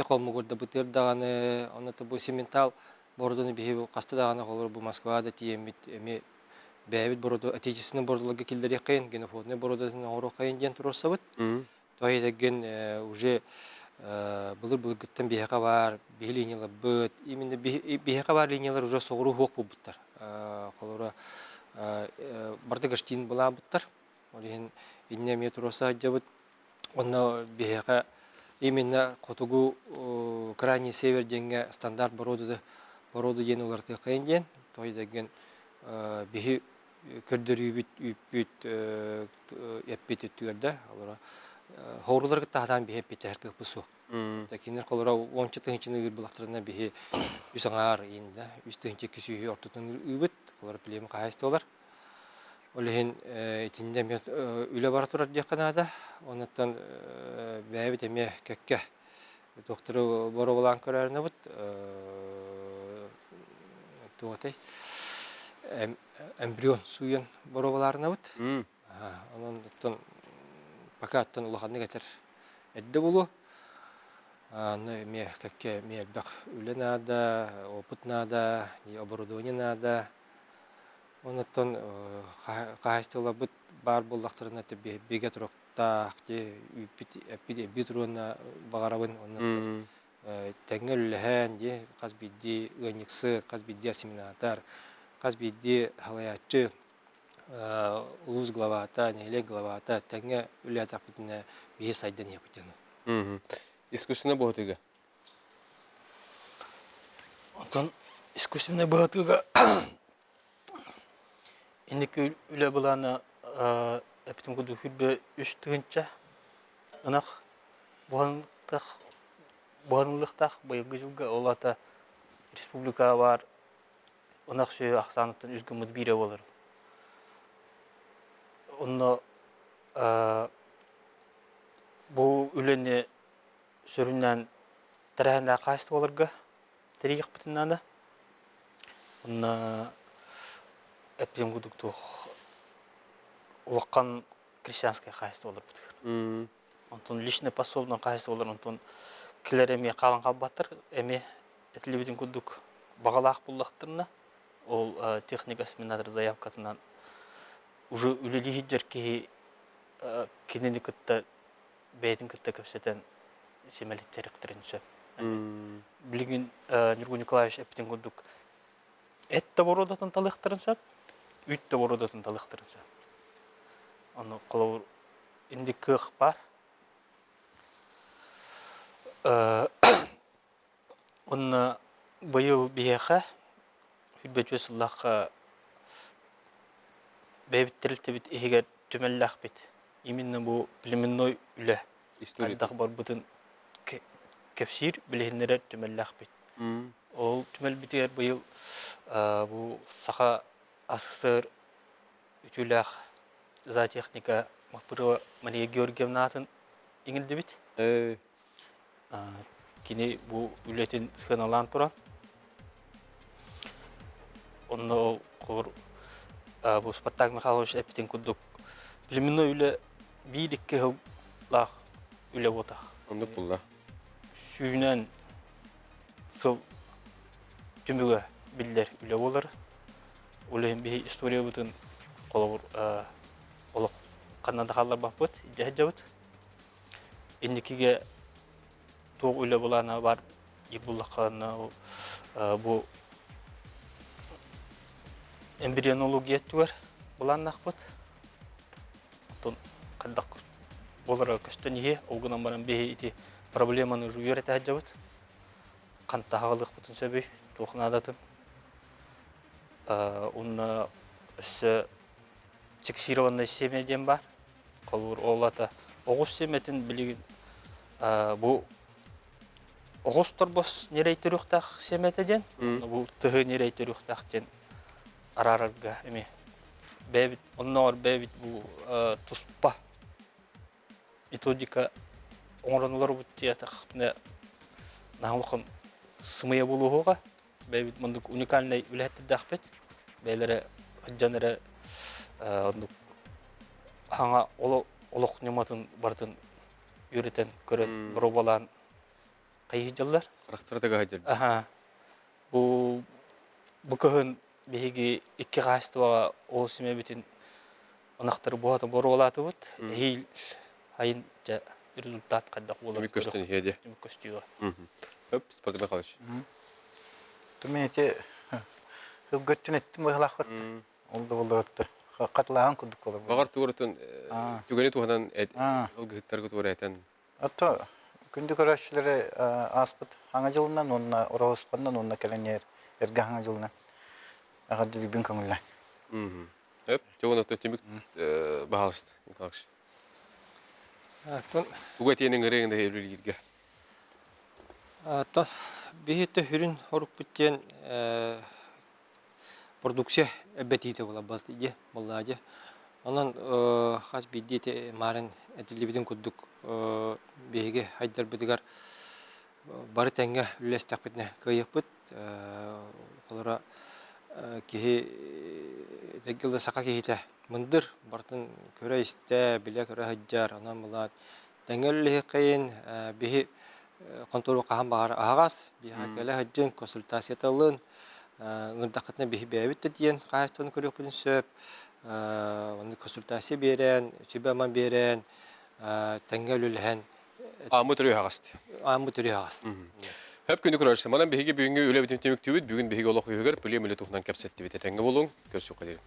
холмогордабытыгар даҕаны, онно бу сементал бородуну биһи хаста даҕаны холобура бу Москваҕа да тиийэммит эмиэ бэйэбит бороду отечественнай бородуларга киллэриэххэйин, генофонднай бородатын оҥоруоххайын диэн туруорсабыт. То иһитэргин уже былыр-былыргыттан биһиэхэ баар биһи линияларбыт, именно биһиэхэ баар линиялар уже соҕуруу суох буолбуттар. Холобура, барыта гостин былаабыттар. Ол иһин иннэ эмиэ туруорса сылдьабыт. Онно биһиэхэ именно хотугу крайний север диэҥҥэ стандарт бороду бороду диэн уларытыаххайын диэн. То иһитэргин биһи көрдөрүүбүт үүппүт эппит өттүгэр да олоро хоорулары кытта сатаан биһи эппиттэһэр кыахпыт суох. Кинилэр холоро уонча тыһыынчаны ыыр булахтарына биһи үс аҥаар иин да 3 200 ортотун ыыбыт холоро племя хаһаайыстыбалар. Ол иһин итиннэ эмиэ үлэ бара турар диэххэ наада. Онуттан бэйэбит эмиэ кэккэ доктору боруобалаан көрөөрүнэбит туох этэй эмбрион сууйан боруобалаарынабыт. Онон оттон пока оттон улаханнык этэр. эрдэ буолуо. Аны эмиэ кэккэ эмиэ элбэх үлэ наада, опыт наада, оборудование наада. Онуттан хаһаайыстыбаларбыт баар буоллахтарына бигэ туруктаах үүппүт эппит эбии туруона баҕарабын. Онно тэҥҥэ үлэлэһэн дии хас биирдии ыанньыксыт, хас биирдии осеменатор, хас биирдии салайааччы улуус главата, нэһилиэк главата тэҥҥэ үлэлээтэхпитинэ биһи сайдан иһиэхпит диэн. Искусственнай быһытыыга? Онтон искусственнай быһытыыга инники үлэ былаана эпитим курдук хүрбэ үс тыһыынча ынах буһанылыктаах буһаныллыахтаах быйылгы дьылга ол аата республикаҕа баар ынах сүөһү ахсааныттан үс гыммыт биирэ буолар. Онно бу үлэни сүрүннээн тэрээһиннээх хаһаайыстыбаларга тэрийиэхпитин наада. Онно эппитим курдук туох улахан крестьянскай хаһаайыстыбаларбытыгар. Онтон личный пособный хаһаайыстыбалар онтон килэр эмиэ хаалан хаалбаттар эмиэ этиллибитин курдук баҕалаах буллахтарына ол техника осеменатор заявкатынан уже үлэлии сылдьар киһи кинини кытта бэйэтин кытта кэпсэтэн симэлиттэриэхтэрин сөп. Билигин Ньургун Николаевич эппитин курдук эт да боруодатын талыахтарын сөп, үүт да боруодатын талыахтарын сөп. Ону холобур инник кыах баар. Уонна быйыл биһиэхэ сүүрбэ сыллаахха бэйэбит тэрилтэбит иһигэр түмэллээхпит. Именно бу племенной үлэ хайдах барбытын кэпсиир, билиһиннэрэр түмэллээхпит. Ол түмэлбитигэр быйыл бу Саха АССР үтүөлээх зоотехника Маппырова Мария Георгиевна аатын иҥэрдибит. Кини бу үлэтин сыаналаан туран, онно ол холобур бу Спартак Михайлович эппитин курдук племенной үлэ биир-икки сыллаах үлэ буотах. Оннук булла. Сүүнэн сыл түмүгэ биллэр үлэ буолар. Ол иһин биһи историябытын холобур олох ханна да хаалларбаппыт, илдьэ сылдьабыт. Инникигэ туох үлэ былаана бар диир буллаххына бу эмбрионология өттүгэр былааннаахпыт. Оттон хайдах буолара көстөн иһиэ, ол гынан баран биһи ити проблеманы уже үөрэтэ сылдьабыт. Ханта аҕалыахпытын сөбүй, туох наадатын. Уонна өссө фиксированное семя диэн баар. Холобур, ол аата оҕус сиэмэтин билигин бу оҕус торбос ньирэй төрүөхтээх сиэмэтэ диэн, бу тыһы ньирэй төрүөхтээх диэн араарарга эмиэ бэйэбит оннооҕор бэйэбит бу туспа методика оҥорон олоробут диэтэхпинэ наһаа улахан сымыйа буолуоҕа бэйэбит мындык уникальнай үлэһиттэрдээхпит бэйэлэрэ сылдьан эрэ оннук хаҥа олох ньыматын барытын үөрэтэн көрөн боруобалаан хайыһдьаллар Харахтара тыгаһыдьар. Аха. Бу бу кыһын биһиги икки хаһаайыстыбаҕа ол симэбитин ынахтары буһата боруолаатыбыт. Эһиил айын дьэ результат хайдах буолар Түмүк көстөн иһиэ диэ. Түмүк көстүүгэ. Өп, Спартак Михайлович. Тумин ити ылгөттүн эттим быһалаахпыт. Ол да боллоротто хатылааһын курдук болор. Баҕар туорутун түгэни туһанан ылгыһыттарга туора этэн. Ото күндү көрөөччүлэри ааспыт хаҥа дьылынан уонна Ороһуспаннан уонна кэлэн иһэр эргэ хаҥа дьылынан эҕэрдэлиибин көҥүллээн. Өп, чоҕун отто түмүк баһаалыста, Николаевич. Оттон Тугу этиэн ыҥырыаҥ да үлэлииргэ? То биһи төһүрүн хорукпут диэн продукция эбэтиитэ буолар дии буоллаа дии. Онон хас биирдии ити маарын этиллибитин курдук биһиги хайдарбытыгар бары тэҥҥэ үлэлэстэхпитинэ кыайыахпыт. Холобура киһи саха киһитэ мындыр, барытын көрө-истэ, билэ-көрө сылдьар. Онон былаат Тэҥҥэ үлэлэһиэххэйин, биһи хонтуору хаһан баҕар аһаҕас, биһиэхэ кэлэ сылдьын, консультацията ылын, ыҥырдаххытына биһи бэйэбит да тиийэн хаһаайыстыбаны көрүөхпүтүн сөп, онно консультация биэрэн, сүбэ-ама биэрэн, тэҥҥэ үлэлэһэн Ааммыт өрүү аһаҕас. Ааммыт өрүү аһаҕас. Хөп күнү көрөөччү. Манан биһиги бүгүҥҥү үлэбитин түмүктүүбүт. Бүгүн биһиги олох үһүгэр пүлүөм үлэ туһунан кэпсэттибит. Этэҥҥэ буолуҥ. Көрсүөххэ диэри.